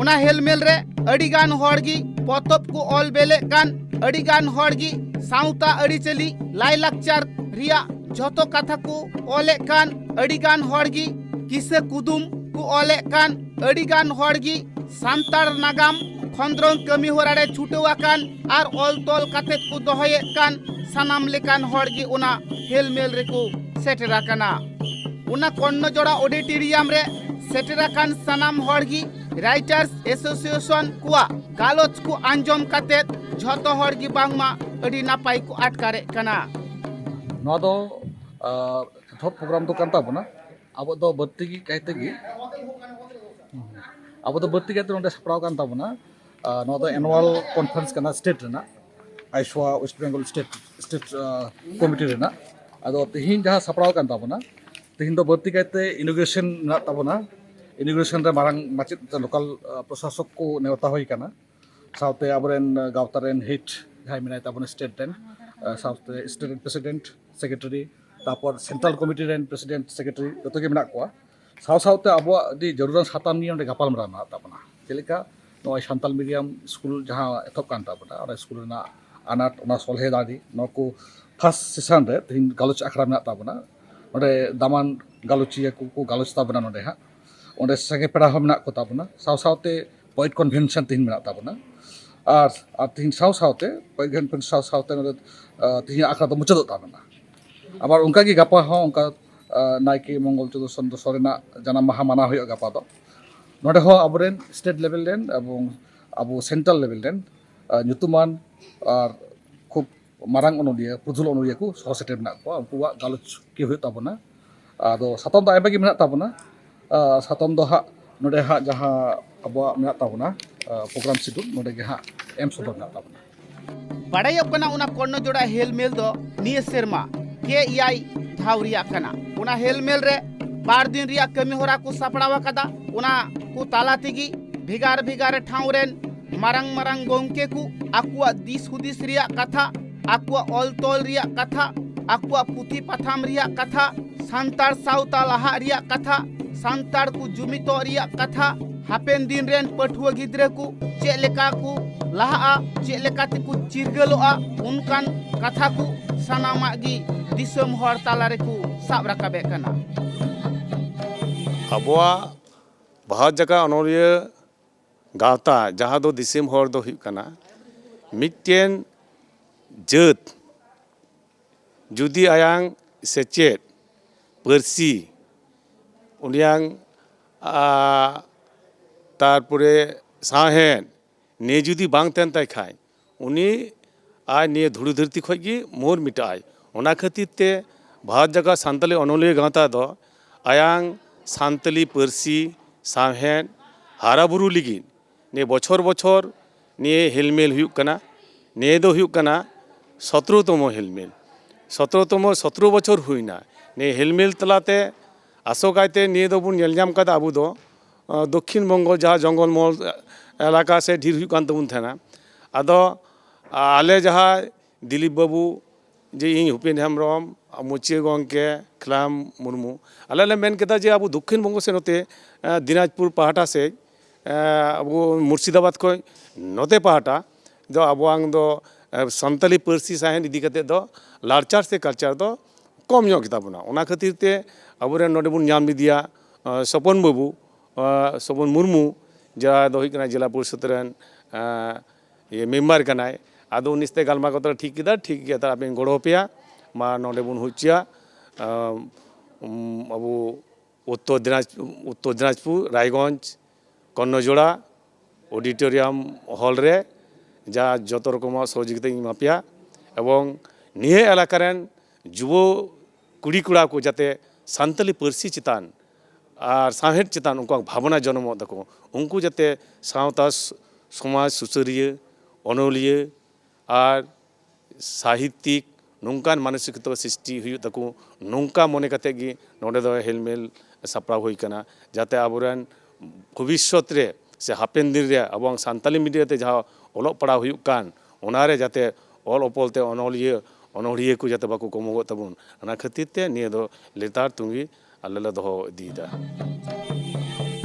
ᱚᱱᱟ ᱦᱮᱞᱢᱮᱞ ᱨᱮ ᱟᱹᱰᱤ ᱜᱟᱱ ᱦᱚᱲ ᱜᱮ ᱯᱚᱛᱚᱵ ᱠᱚ ᱚᱞ ᱵᱮᱞᱮᱫ ᱠᱟᱱ, ᱟᱹᱰᱤ ᱜᱟᱱ ᱦᱚᱲ ᱜᱮ ᱥᱟᱶᱛᱟ ᱟᱹᱨᱤᱪᱟᱹᱞᱤ ᱞᱟᱭᱼᱞᱟᱠᱪᱟᱨ ᱨᱮᱭᱟᱜ ᱡᱷᱚᱛᱚ ᱠᱟᱛᱷᱟ ᱠᱚ ᱚᱞᱮᱫ ᱠᱟᱱ, ᱟᱹᱰᱤ ᱜᱟᱱ ᱦᱚᱲ ᱜᱮ ᱠᱤᱥᱟᱹ ᱠᱩᱫᱩᱢ ᱠᱚ ᱚᱞᱮᱫ ᱠᱟᱱ, ᱟᱹᱰᱤ ᱜᱟᱱ ᱦᱚᱲ ᱜᱮ ᱥᱟᱱᱛᱟᱲ ᱱᱟᱜᱟᱢ ᱠᱷᱚᱸᱫᱽᱨᱚᱸᱫᱽ ᱠᱟᱹᱢᱤ ᱦᱚᱨᱟ ᱨᱮ ᱪᱷᱩᱴᱟᱹᱣ ᱟᱠᱟᱱ ᱟᱨ ᱚᱞ ᱛᱚᱞ ᱠᱟᱛᱮᱫ ᱠᱚ ᱫᱚᱦᱚᱭᱮᱫ ᱠᱟᱱ ᱥᱟᱱᱟᱢ ᱞᱮᱠᱟᱱ ᱦᱚᱲ ᱜᱮ ᱚᱱᱟ ᱦᱮᱞᱢᱮᱞ ᱨᱮᱠᱚ ᱥᱮᱴᱮᱨ ᱟᱠᱟᱱᱟ᱾ ᱚᱱᱟ ᱠᱚᱨᱱᱚᱡᱚᱲᱟ ᱚᱰᱤᱴᱳᱨᱤᱭᱟᱢ ᱨᱮ ᱥᱮᱴᱮᱨ ᱟᱠᱟᱱ ᱥᱟᱱᱟᱢ ᱦᱚᱲ ᱜᱮ ᱨᱟᱭᱴᱟᱨᱥ ᱮᱥᱳᱥᱤᱭᱮᱥᱚᱱ ᱠᱚᱣᱟᱜ ᱜᱟᱞᱚᱪ ᱠᱚ ᱟᱸᱡᱚᱢ ᱠᱟᱛᱮᱫ ᱡᱷᱚᱛᱚ ᱦᱚᱲ ᱜᱮ ᱵᱟᱝᱢᱟ ᱟᱹᱰᱤ ᱱᱟᱯᱟᱭ ᱠᱚ ᱟᱴᱠᱟᱨᱮᱫ ᱠᱟᱱᱟ᱾ ᱱᱚᱣᱟ ᱫᱚ, ᱟ, ᱮᱛᱚᱦᱚᱵ ᱯᱨᱳᱜᱨᱟᱢ ᱫᱚ ᱠᱟᱱ ᱛᱟᱵᱚᱱᱟ᱾ ᱟᱵᱚ ᱫᱚ ᱵᱟᱹᱲᱛᱤ ᱜᱮ ᱠᱟᱭᱛᱮ ᱜᱮ, ᱟᱵᱚ ᱫᱚ ᱵᱟᱹᱲᱛᱤ ᱠᱟᱭᱛᱮ ᱱᱚᱰᱮ ᱥᱟᱯᱲᱟᱣ ᱠᱟᱱ ᱛᱟᱵᱚᱱᱟ᱾ ᱟ, ᱱᱚᱣᱟ ᱫᱚ ᱮᱱᱩᱣᱟᱞ ᱠᱚᱱᱯᱷᱟᱨᱮᱱᱥ ᱠᱟᱱᱟ ᱥᱴᱮᱴ ᱨᱮᱱᱟᱜ, ᱟᱭᱥᱣᱟ ᱳᱭᱮᱥᱴ ᱵᱮᱝᱜᱚᱞ ᱥᱴᱮᱴ, ᱥᱴᱮᱴ, ᱟ, ᱠᱚᱢᱤᱴᱤ ᱨᱮᱱᱟᱜ᱾ ᱟᱫᱚ ᱛᱮᱦᱮᱧ ᱡᱟᱦᱟᱸ ᱥᱟᱯᱲᱟᱣ ᱠᱟᱱ ᱛᱟᱵᱚᱱᱟ, ᱛᱮᱦᱮᱧ ᱫᱚ ᱵᱟᱹᱲᱛᱤ ᱠᱟᱭᱛᱮ ᱤᱱᱚᱜᱨᱮᱥᱚᱱ ᱢᱮᱱᱟᱜ ᱛᱟᱵᱚᱱᱟ᱾ ᱤᱱᱚᱜᱨᱮᱥᱚᱱ ᱨᱮ ᱢᱟᱨᱟᱝ ᱢᱟᱪᱮᱫ ᱞᱳᱠᱟᱞ, ᱟ, ᱯᱨᱚᱥᱟᱥᱚᱠ ᱠᱚ ᱱᱮᱣᱛᱟ ᱦᱩᱭ ᱠᱟᱱᱟ᱾ ᱥᱟᱶᱛᱮ ᱟᱵᱚᱨᱮᱱ ᱜᱟᱶᱛᱟ ᱨᱮᱱ ᱦᱮᱰ ᱡᱟᱦᱟᱸᱭ ᱢᱮᱱᱟᱭ ᱛᱟᱵᱚᱱᱟ ᱥᱴᱮᱴ ᱨᱮᱱ, ᱥᱟᱶᱛᱮ ᱥᱴᱮᱴ ᱨᱮᱱ ᱯᱨᱮᱥᱤᱰᱮᱱᱴ, ᱥᱮᱠᱨᱮᱴᱟᱨᱤ, ᱛᱟᱨᱯᱚᱨ ᱥᱮᱱᱴᱨᱟᱞ ᱠᱚᱢᱤᱴᱤ ᱨᱮᱱ ᱯᱨᱮᱥᱤᱰᱮᱱᱴ, ᱥᱮᱠᱨᱮᱴᱟᱨᱤ ᱡᱚᱛᱚ ᱜᱮ ᱢᱮᱱᱟᱜ ᱠᱚᱣᱟ᱾ ᱥᱟᱶ ᱥᱟᱶᱛᱮ ᱟᱵᱚᱣᱟᱜ ᱟᱹᱰᱤ ᱡᱟᱹᱨᱩᱲᱟᱱ ᱥᱟᱛᱟᱢ ᱱᱤᱭᱮ ᱚᱸᱰᱮ ᱜᱟᱯᱟᱞᱢᱟᱨᱟᱣ ᱢᱮᱱᱟᱜ ᱛᱟᱵᱚᱱᱟ᱾ ᱪᱮᱫ ᱞᱮᱠᱟ ᱱᱚᱜᱼᱚᱭ ᱥᱟᱱᱛᱟᱞ ᱢᱤᱰᱤᱭᱟᱢ ᱥᱠᱩᱞ ᱡᱟᱦᱟᱸ ᱮᱛᱚᱦᱚᱵ ᱠᱟᱱ ᱛᱟᱵᱚᱱᱟ, ᱚᱱᱟ ᱥᱠᱩᱞ ᱨᱮᱱᱟᱜ ᱟᱱᱟᱴ, ᱚᱱᱟ ᱥᱚᱞᱦᱮ ᱫᱟᱲᱮ, ᱱᱚᱣᱟ ᱠᱚ ᱯᱷᱟᱥᱴ ᱥᱮᱥᱚᱱ ᱨᱮ ᱛᱮᱦᱮᱧ ᱜᱟᱞᱚᱪ ᱟᱠᱷᱲᱟ ᱢᱮᱱᱟᱜ ᱛᱟᱵᱚᱱᱟ᱾ ᱱᱚᱰᱮ ᱫᱟᱢᱟᱱ ᱜᱟᱞᱚᱪᱤᱭᱟᱹ ᱠᱚᱠᱚ ᱜᱟᱞᱚᱪ ᱛᱟᱵᱚᱱᱟ ᱱᱚᱰᱮ ᱦᱟᱸᱜ᱾ ᱚᱸᱰᱮ ᱥᱟᱸᱜᱮ ᱯᱮᱲᱟ ᱦᱚᱸ ᱢᱮᱱᱟᱜ ᱠᱚ ᱛᱟᱵᱚᱱᱟ᱾ ᱥᱟᱶ ᱥᱟᱶᱛᱮ ᱯᱚᱭᱮᱴ ᱠᱚᱱᱵᱷᱮᱱᱥᱚᱱ ᱛᱮᱦᱮᱧ ᱢᱮᱱᱟᱜ ᱛᱟᱵᱚᱱᱟ᱾ ᱟᱨ ᱟᱨ ᱛᱮᱦᱮᱧ ᱥᱟᱶ ᱥᱟᱶᱛᱮ ᱯᱚᱭᱮᱴ ᱠᱚᱱᱵᱷᱮᱱᱥᱚᱱ ᱥᱟᱶ ᱥᱟᱶᱛᱮ ᱱᱚᱰᱮ ᱛᱮᱦᱮᱧᱟᱜ ᱟᱠᱷᱲᱟ ᱫᱚ ᱢᱩᱪᱟᱹᱫᱚᱜ ᱛᱟᱵᱚᱱᱟ᱾ ᱟᱵᱟᱨ ᱚᱱᱠᱟᱜᱮ ᱜᱟᱯᱟ ᱦᱚᱸ ᱚᱱᱠᱟ ᱱᱟᱭᱠᱮ ᱢᱚᱝᱜᱚᱞ ᱪᱚᱸᱫᱽᱨᱚ ᱥᱚᱨᱮᱱᱟᱜ ᱡᱟᱱᱟᱢ ᱢᱟᱦᱟ ᱢᱟᱱᱟᱣ ᱦᱩᱭᱩᱜᱼᱟ ᱜᱟᱯᱟ ᱫᱚ᱾ ᱱᱚᱰᱮ ᱦᱚᱸ ᱟᱵᱚᱨᱮᱱ ᱥᱴᱮᱴ ᱞᱮᱵᱮᱞ ᱨᱮᱱ ᱮᱵᱚᱝ ᱟᱵᱚ ᱥᱮᱱᱴᱨᱟᱞ ᱞᱮᱵᱮᱞ ᱨᱮᱱ ᱧᱩᱛᱩᱢᱟᱱ ᱟᱨ ᱠᱷᱩᱵ ᱢᱟᱨᱟᱝ ᱚᱱᱚᱞᱤᱭᱟᱹ, ᱯᱩᱨᱩᱫᱷᱩᱞ ᱚᱱᱚᱞᱤᱭᱟᱹ ᱠᱚ ᱥᱚᱦᱚ ᱥᱮᱴᱮᱨ ᱢᱮᱱᱟᱜ ᱠᱚᱣᱟ, ᱩᱱᱠᱩᱣᱟᱜ ᱜᱟᱞᱚᱪ ᱜᱮ ᱦᱩᱭᱩᱜ ᱛᱟᱵᱚᱱᱟ᱾ ᱟᱫᱚ ᱥᱟᱛᱟᱢ ᱫᱚ ᱟᱭᱢᱟ ᱜᱮ ᱢᱮᱱᱟᱜ ᱛᱟᱵᱚᱱᱟ᱾ ᱥᱟᱛᱟᱢ ᱫᱚ ᱦᱟᱸᱜ ᱱᱚᱰᱮ ᱦᱟᱸᱜ ᱡᱟᱦᱟᱸ ᱟᱵᱚᱣᱟᱜ ᱢᱮᱱᱟᱜ ᱛᱟᱵᱚᱱᱟ, ᱯᱨᱳᱜᱨᱟᱢ ᱥᱤᱰᱩᱞ ᱱᱚᱰᱮ ᱜᱮ ᱦᱟᱸᱜ ᱮᱢ ᱥᱚᱫᱚᱨ ᱢᱮᱱᱟᱜ ᱛᱟᱵᱚᱱᱟ᱾ ᱵᱟᱲᱟᱭᱚᱜ ᱠᱟᱱᱟ, ᱚᱱᱟ ᱠᱚᱨᱱᱚᱡᱳᱲᱟ ᱦᱮᱞᱢᱮᱞ ᱫᱚ ᱱᱤᱭᱟᱹ ᱥᱮᱨᱢᱟ ᱜᱮ ᱮᱭᱟᱭ ᱫᱷᱟᱣ ᱨᱮᱭᱟᱜ ᱠᱟᱱᱟ᱾ ᱚᱱᱟ ᱦᱮᱞᱢᱮᱞ ᱨᱮ ᱵᱟᱨ ᱫᱤᱱ ᱨᱮᱭᱟᱜ ᱠᱟᱹᱢᱤ ᱦᱚᱨᱟ ᱠᱚ ᱥᱟᱯᱲᱟᱣ ᱟᱠᱟᱫᱟ᱾ ᱚᱱᱟ ᱠᱚ ᱛᱟᱞᱟ ᱛᱮᱜᱮ ᱵᱷᱮᱜᱟᱨ ᱵᱷᱮᱜᱟᱨ ᱴᱷᱟᱶ ᱨᱮᱱ ᱢᱟᱨᱟᱝ ᱢᱟᱨᱟᱝ ᱜᱚᱢᱠᱮ ᱠᱚ ᱟᱠᱚᱣᱟᱜ ᱫᱤᱥ ᱦᱩᱫᱤᱥ ᱨᱮᱭᱟᱜ ᱠᱟᱛᱷᱟ, ᱟᱠᱚᱣᱟᱜ ᱚᱞ ᱛᱚᱞ ᱨᱮᱭᱟᱜ ᱠᱟᱛᱷᱟ, ᱟᱠᱚᱣᱟᱜ ᱯᱩᱛᱷᱤ ᱯᱟᱛᱷᱟᱢ ᱨᱮᱭᱟᱜ ᱠᱟᱛᱷᱟ, ᱥᱟᱱᱛᱟᱲ ᱥᱟᱶᱛᱟ ᱞᱟᱦᱟᱜ ᱨᱮᱭᱟᱜ ᱠᱟᱛᱷᱟ, ᱥᱟᱱᱛᱟᱲ ᱠᱚ ᱡᱩᱢᱤᱫᱚᱜ ᱨᱮᱭᱟᱜ ᱠᱟᱛᱷᱟ, ᱦᱟᱯᱮᱱ ᱫᱤᱱ ᱨᱮᱱ ᱯᱟᱹᱴᱷᱩᱣᱟᱹ ᱜᱤᱫᱽᱨᱟᱹ ᱠᱚ ᱪᱮᱫ ᱞᱮᱠᱟ ᱠᱚ ᱞᱟᱦᱟᱜᱼᱟ, ᱪᱮᱫ ᱞᱮᱠᱟ ᱛᱮᱠᱚ ᱪᱤᱨᱜᱟᱹᱞᱚᱜᱼᱟ, ᱚᱱᱠᱟᱱ ᱠᱟᱛᱷᱟ ᱠᱚ ᱥᱟᱱᱟᱢᱟᱜ ᱜᱮ ᱫᱤᱥᱚᱢ ᱦᱚᱲ ᱛᱟᱞᱟ ᱨᱮᱠᱚ ᱥᱟᱵ ᱨᱟᱠᱟᱵᱮᱫ ᱠᱟᱱᱟ᱾ ᱟᱵᱚᱣᱟᱜ ᱵᱷᱟᱨᱚᱛ ᱡᱟᱠᱟᱛ ᱚᱱᱚᱞᱤᱭᱟᱹ ᱜᱟᱶᱛᱟ, ᱡᱟᱦᱟᱸ ᱫᱚ ᱫᱤᱥᱚᱢ ᱦᱚᱲ ᱫᱚ ᱦᱩᱭᱩᱜ ᱠᱟᱱᱟ ᱢᱤᱫᱴᱮᱱ ᱡᱟᱹᱛ ᱡᱩᱫᱤ ᱟᱭᱟᱝ ᱥᱮᱪᱮᱫ, ᱯᱟᱹᱨᱥᱤ, ᱩᱱᱤᱭᱟᱝ ᱛᱟᱨᱯᱚᱨᱮ ᱥᱟᱶᱦᱮᱫ, ᱱᱤᱭᱟᱹ ᱡᱩᱫᱤ ᱵᱟᱝ ᱛᱟᱦᱮᱱ ᱛᱟᱭ ᱠᱷᱟᱡ, ᱩᱱᱤ ᱟᱡ ᱱᱤᱭᱟᱹ ᱫᱷᱩᱲᱤ ᱫᱷᱟᱹᱨᱛᱤ ᱠᱷᱚᱡ ᱜᱮ ᱢᱳᱨ ᱢᱮᱴᱟᱜ ᱟᱭ᱾ ᱚᱱᱟ ᱠᱷᱟᱹᱛᱤᱨ ᱛᱮ ᱵᱷᱟᱨᱚᱛ ᱡᱟᱠᱟᱛ ᱥᱟᱱᱛᱟᱞᱤ ᱚᱱᱚᱞᱤᱭᱟᱹ ᱜᱟᱶᱛᱟ ᱫᱚ ᱟᱭᱟᱝ ᱥᱟᱱᱛᱟᱞᱤ ᱯᱟᱹᱨᱥᱤ ᱥᱟᱶᱦᱮᱫ ᱦᱟᱨᱟᱵᱩᱨᱩ ᱞᱟᱹᱜᱤᱫ ᱱᱤᱭᱟᱹ ᱵᱚᱪᱷᱚᱨ ᱵᱚᱪᱷᱚᱨ ᱱᱤᱭᱟᱹ ᱦᱮᱞᱢᱮᱞ ᱦᱩᱭᱩᱜ ᱠᱟᱱᱟ᱾ ᱱᱤᱭᱟᱹ ᱫᱚ ᱦᱩᱭᱩᱜ ᱠᱟᱱᱟ ᱥᱚᱛᱨᱚ ᱛᱚᱢᱚ ᱦᱮᱞᱢᱮᱞ᱾ ᱥᱚᱛᱨᱚ ᱛᱚᱢᱚ, ᱥᱚᱛᱨᱚ ᱵᱚᱪᱷᱚᱨ ᱦᱩᱭᱱᱟ ᱱᱤᱭᱟᱹ ᱦᱮᱞᱢᱮᱞ ᱛᱟᱞᱟᱛᱮ᱾ ᱟᱥᱚᱠᱟᱭᱛᱮ ᱱᱤᱭᱟᱹ ᱫᱚᱵᱚᱱ ᱧᱮᱞ ᱧᱟᱢ ᱠᱟᱫᱟ ᱟᱵᱚ ᱫᱚ, ᱫᱚᱠᱠᱷᱤᱱ ᱵᱚᱝᱜᱚ ᱡᱟᱦᱟᱸ ᱡᱚᱝᱜᱚᱞ ᱢᱚᱦᱚᱞ ᱮᱞᱟᱠᱟ ᱥᱮ ᱰᱷᱮᱨ ᱦᱩᱭᱩᱜ ᱠᱟᱱ ᱛᱟᱵᱚᱱ ᱛᱟᱦᱮᱱᱟ᱾ ᱟᱫᱚ ᱟᱞᱮ ᱡᱟᱦᱟᱸ ᱫᱤᱞᱤᱯ ᱵᱟᱹᱵᱩ, ᱡᱮ ᱤᱧ ᱦᱩᱯᱮᱱ ᱦᱮᱢᱵᱨᱚᱢ, ᱢᱩᱪᱤᱭᱟᱹ ᱜᱚᱢᱠᱮ ᱠᱷᱮᱞᱟᱢ ᱢᱩᱨᱢᱩ, ᱟᱞᱮ ᱞᱮ ᱢᱮᱱ ᱠᱮᱫᱟ ᱡᱮ ᱟᱵᱚ ᱫᱚᱠᱠᱷᱤᱱ ᱵᱚᱝᱜᱚ ᱥᱮ ᱱᱚᱛᱮ ᱫᱤᱱᱟᱡᱽᱯᱩᱨ ᱯᱟᱦᱴᱟ ᱥᱮᱫ, ᱟᱵᱚ ᱢᱩᱨᱥᱤᱫᱟᱵᱟᱫᱽ ᱠᱷᱚᱱ ᱱᱚᱛᱮ ᱯᱟᱦᱴᱟ ᱫᱚ ᱟᱵᱚᱣᱟᱝ ᱫᱚ ᱥᱟᱱᱛᱟᱞᱤ ᱯᱟᱹᱨᱥᱤ ᱥᱟᱶᱦᱮᱫ ᱤᱫᱤ ᱠᱟᱛᱮᱫ ᱫᱚ ᱞᱟᱲᱪᱟᱨ ᱥᱮ ᱠᱟᱞᱪᱟᱨ ᱫᱚ ᱠᱚᱢ ᱧᱚᱜ ᱜᱮᱛᱟ ᱵᱚᱱᱟ᱾ ᱚᱱᱟ ᱠᱷᱟᱹᱛᱤᱨ ᱛᱮ ᱟᱵᱚᱨᱮᱱ ᱱᱚᱰᱮ ᱵᱚᱱ ᱧᱟᱢ ᱞᱮᱫᱮᱭᱟ ᱥᱚᱯᱚᱱ ᱵᱟᱹᱵᱩ, ᱥᱚᱯᱚᱱ ᱢᱩᱨᱢᱩ, ᱡᱟᱦᱟᱸ ᱫᱚ ᱦᱩᱭᱩᱜ ᱠᱟᱱᱟ ᱡᱮᱞᱟ ᱯᱚᱨᱤᱥᱚᱫᱽ ᱨᱮᱱ ᱤᱭᱟᱹ ᱢᱮᱢᱵᱟᱨ ᱠᱟᱱᱟᱭ᱾ ᱟᱫᱚ ᱩᱱᱤ ᱥᱟᱛᱮ ᱜᱟᱞᱢᱟᱨᱟᱣ ᱠᱟᱛᱮ ᱴᱷᱤᱠ ᱠᱮᱫᱟ, ᱴᱷᱤᱠ ᱜᱮᱭᱟ, ᱛᱟᱦᱞᱮ ᱟᱯᱮᱧ ᱜᱚᱲᱚ ᱟᱯᱮᱭᱟ, ᱢᱟ ᱱᱚᱰᱮ ᱵᱚᱱ ᱦᱩᱭ ᱦᱚᱪᱚᱭᱟ᱾ ᱟᱵᱚ ᱩᱛᱛᱚᱨ ᱫᱤᱱᱟᱡᱽ-, ᱩᱛᱛᱚᱨ ᱫᱤᱱᱟᱡᱽᱯᱩᱨ, ᱨᱟᱭᱜᱚᱸᱡᱽ, ᱠᱚᱨᱱᱚᱡᱳᱲᱟ ᱚᱰᱤᱴᱳᱨᱤᱭᱟᱢ ᱦᱚᱞ ᱨᱮ ᱡᱟ ᱡᱚᱛᱚ ᱨᱚᱠᱚᱢᱟᱜ ᱥᱚᱦᱚᱡᱳᱜᱤᱛᱟᱧ ᱮᱢᱟ ᱯᱮᱭᱟ᱾ ᱮᱵᱚᱝ ᱱᱤᱭᱟᱹ ᱮᱞᱟᱠᱟ ᱨᱮᱱ ᱡᱩᱣᱟᱹ ᱠᱩᱲᱤ ᱠᱚᱲᱟ ᱠᱚ ᱡᱟᱛᱮ ᱥᱟᱱᱛᱟᱞᱤ ᱯᱟᱹᱨᱥᱤ ᱪᱮᱛᱟᱱ ᱟᱨ ᱥᱟᱶᱦᱮᱫ ᱪᱮᱛᱟᱱ ᱩᱱᱠᱩᱣᱟᱜ ᱵᱷᱟᱵᱽᱱᱟ ᱡᱚᱱᱚᱢᱚᱜ ᱛᱟᱠᱚ, ᱩᱱᱠᱩ ᱡᱟᱛᱮ ᱥᱟᱶᱛᱟ ᱥ-, ᱥᱚᱢᱟᱡᱽ ᱥᱩᱥᱟᱹᱨᱤᱭᱟᱹ, ᱚᱱᱚᱞᱤᱭᱟᱹ ᱟᱨ ᱥᱟᱦᱤᱛᱭᱤᱠ ᱱᱚᱝᱠᱟᱱ ᱢᱟᱱᱚᱥᱤᱠᱚᱛᱟ ᱥᱨᱤᱥᱴᱤ ᱦᱩᱭᱩᱜ ᱛᱟᱠᱚ, ᱱᱚᱝᱠᱟ ᱢᱚᱱᱮ ᱠᱟᱛᱮ ᱜᱮ ᱱᱚᱰᱮ ᱫᱚ ᱦᱮᱞᱢᱮᱞ ᱥᱟᱯᱲᱟᱣ ᱦᱩᱭ ᱠᱟᱱᱟ, ᱡᱟᱛᱮ ᱟᱵᱚᱨᱮᱱ ᱵᱷᱚᱵᱤᱥᱥᱚᱛ ᱨᱮ ᱥᱮ ᱦᱟᱯᱮᱱ ᱫᱤᱱ ᱨᱮ ᱟᱵᱚᱣᱟᱜ ᱥᱟᱱᱛᱟᱞᱤ ᱢᱤᱰᱤᱭᱟ ᱛᱮ ᱡᱟᱦᱟᱸ ᱚᱞᱚᱜ ᱯᱟᱲᱦᱟᱣ ᱦᱩᱭᱩᱜ ᱠᱟᱱ, ᱚᱱᱟᱨᱮ ᱡᱟᱛᱮ ᱚᱞ ᱚᱯᱚᱞ ᱛᱮ ᱚᱱᱚᱞᱤᱭᱟᱹ, ᱚᱱᱚᱲᱦᱤᱭᱟᱹ ᱠᱚ ᱡᱟᱛᱮ ᱵᱟᱠᱚ ᱠᱚᱢᱚᱜᱚᱜ ᱛᱟᱵᱚᱱ, ᱚᱱᱟ ᱠᱷᱟᱹᱛᱤᱨ ᱛᱮ ᱱᱤᱭᱟᱹ ᱫᱚ ᱞᱮᱛᱟᱲ ᱛᱩᱸᱜᱤ ᱟᱞᱮ ᱞᱮ ᱫᱚᱦᱚ ᱤᱫᱤᱭᱮᱫᱟ᱾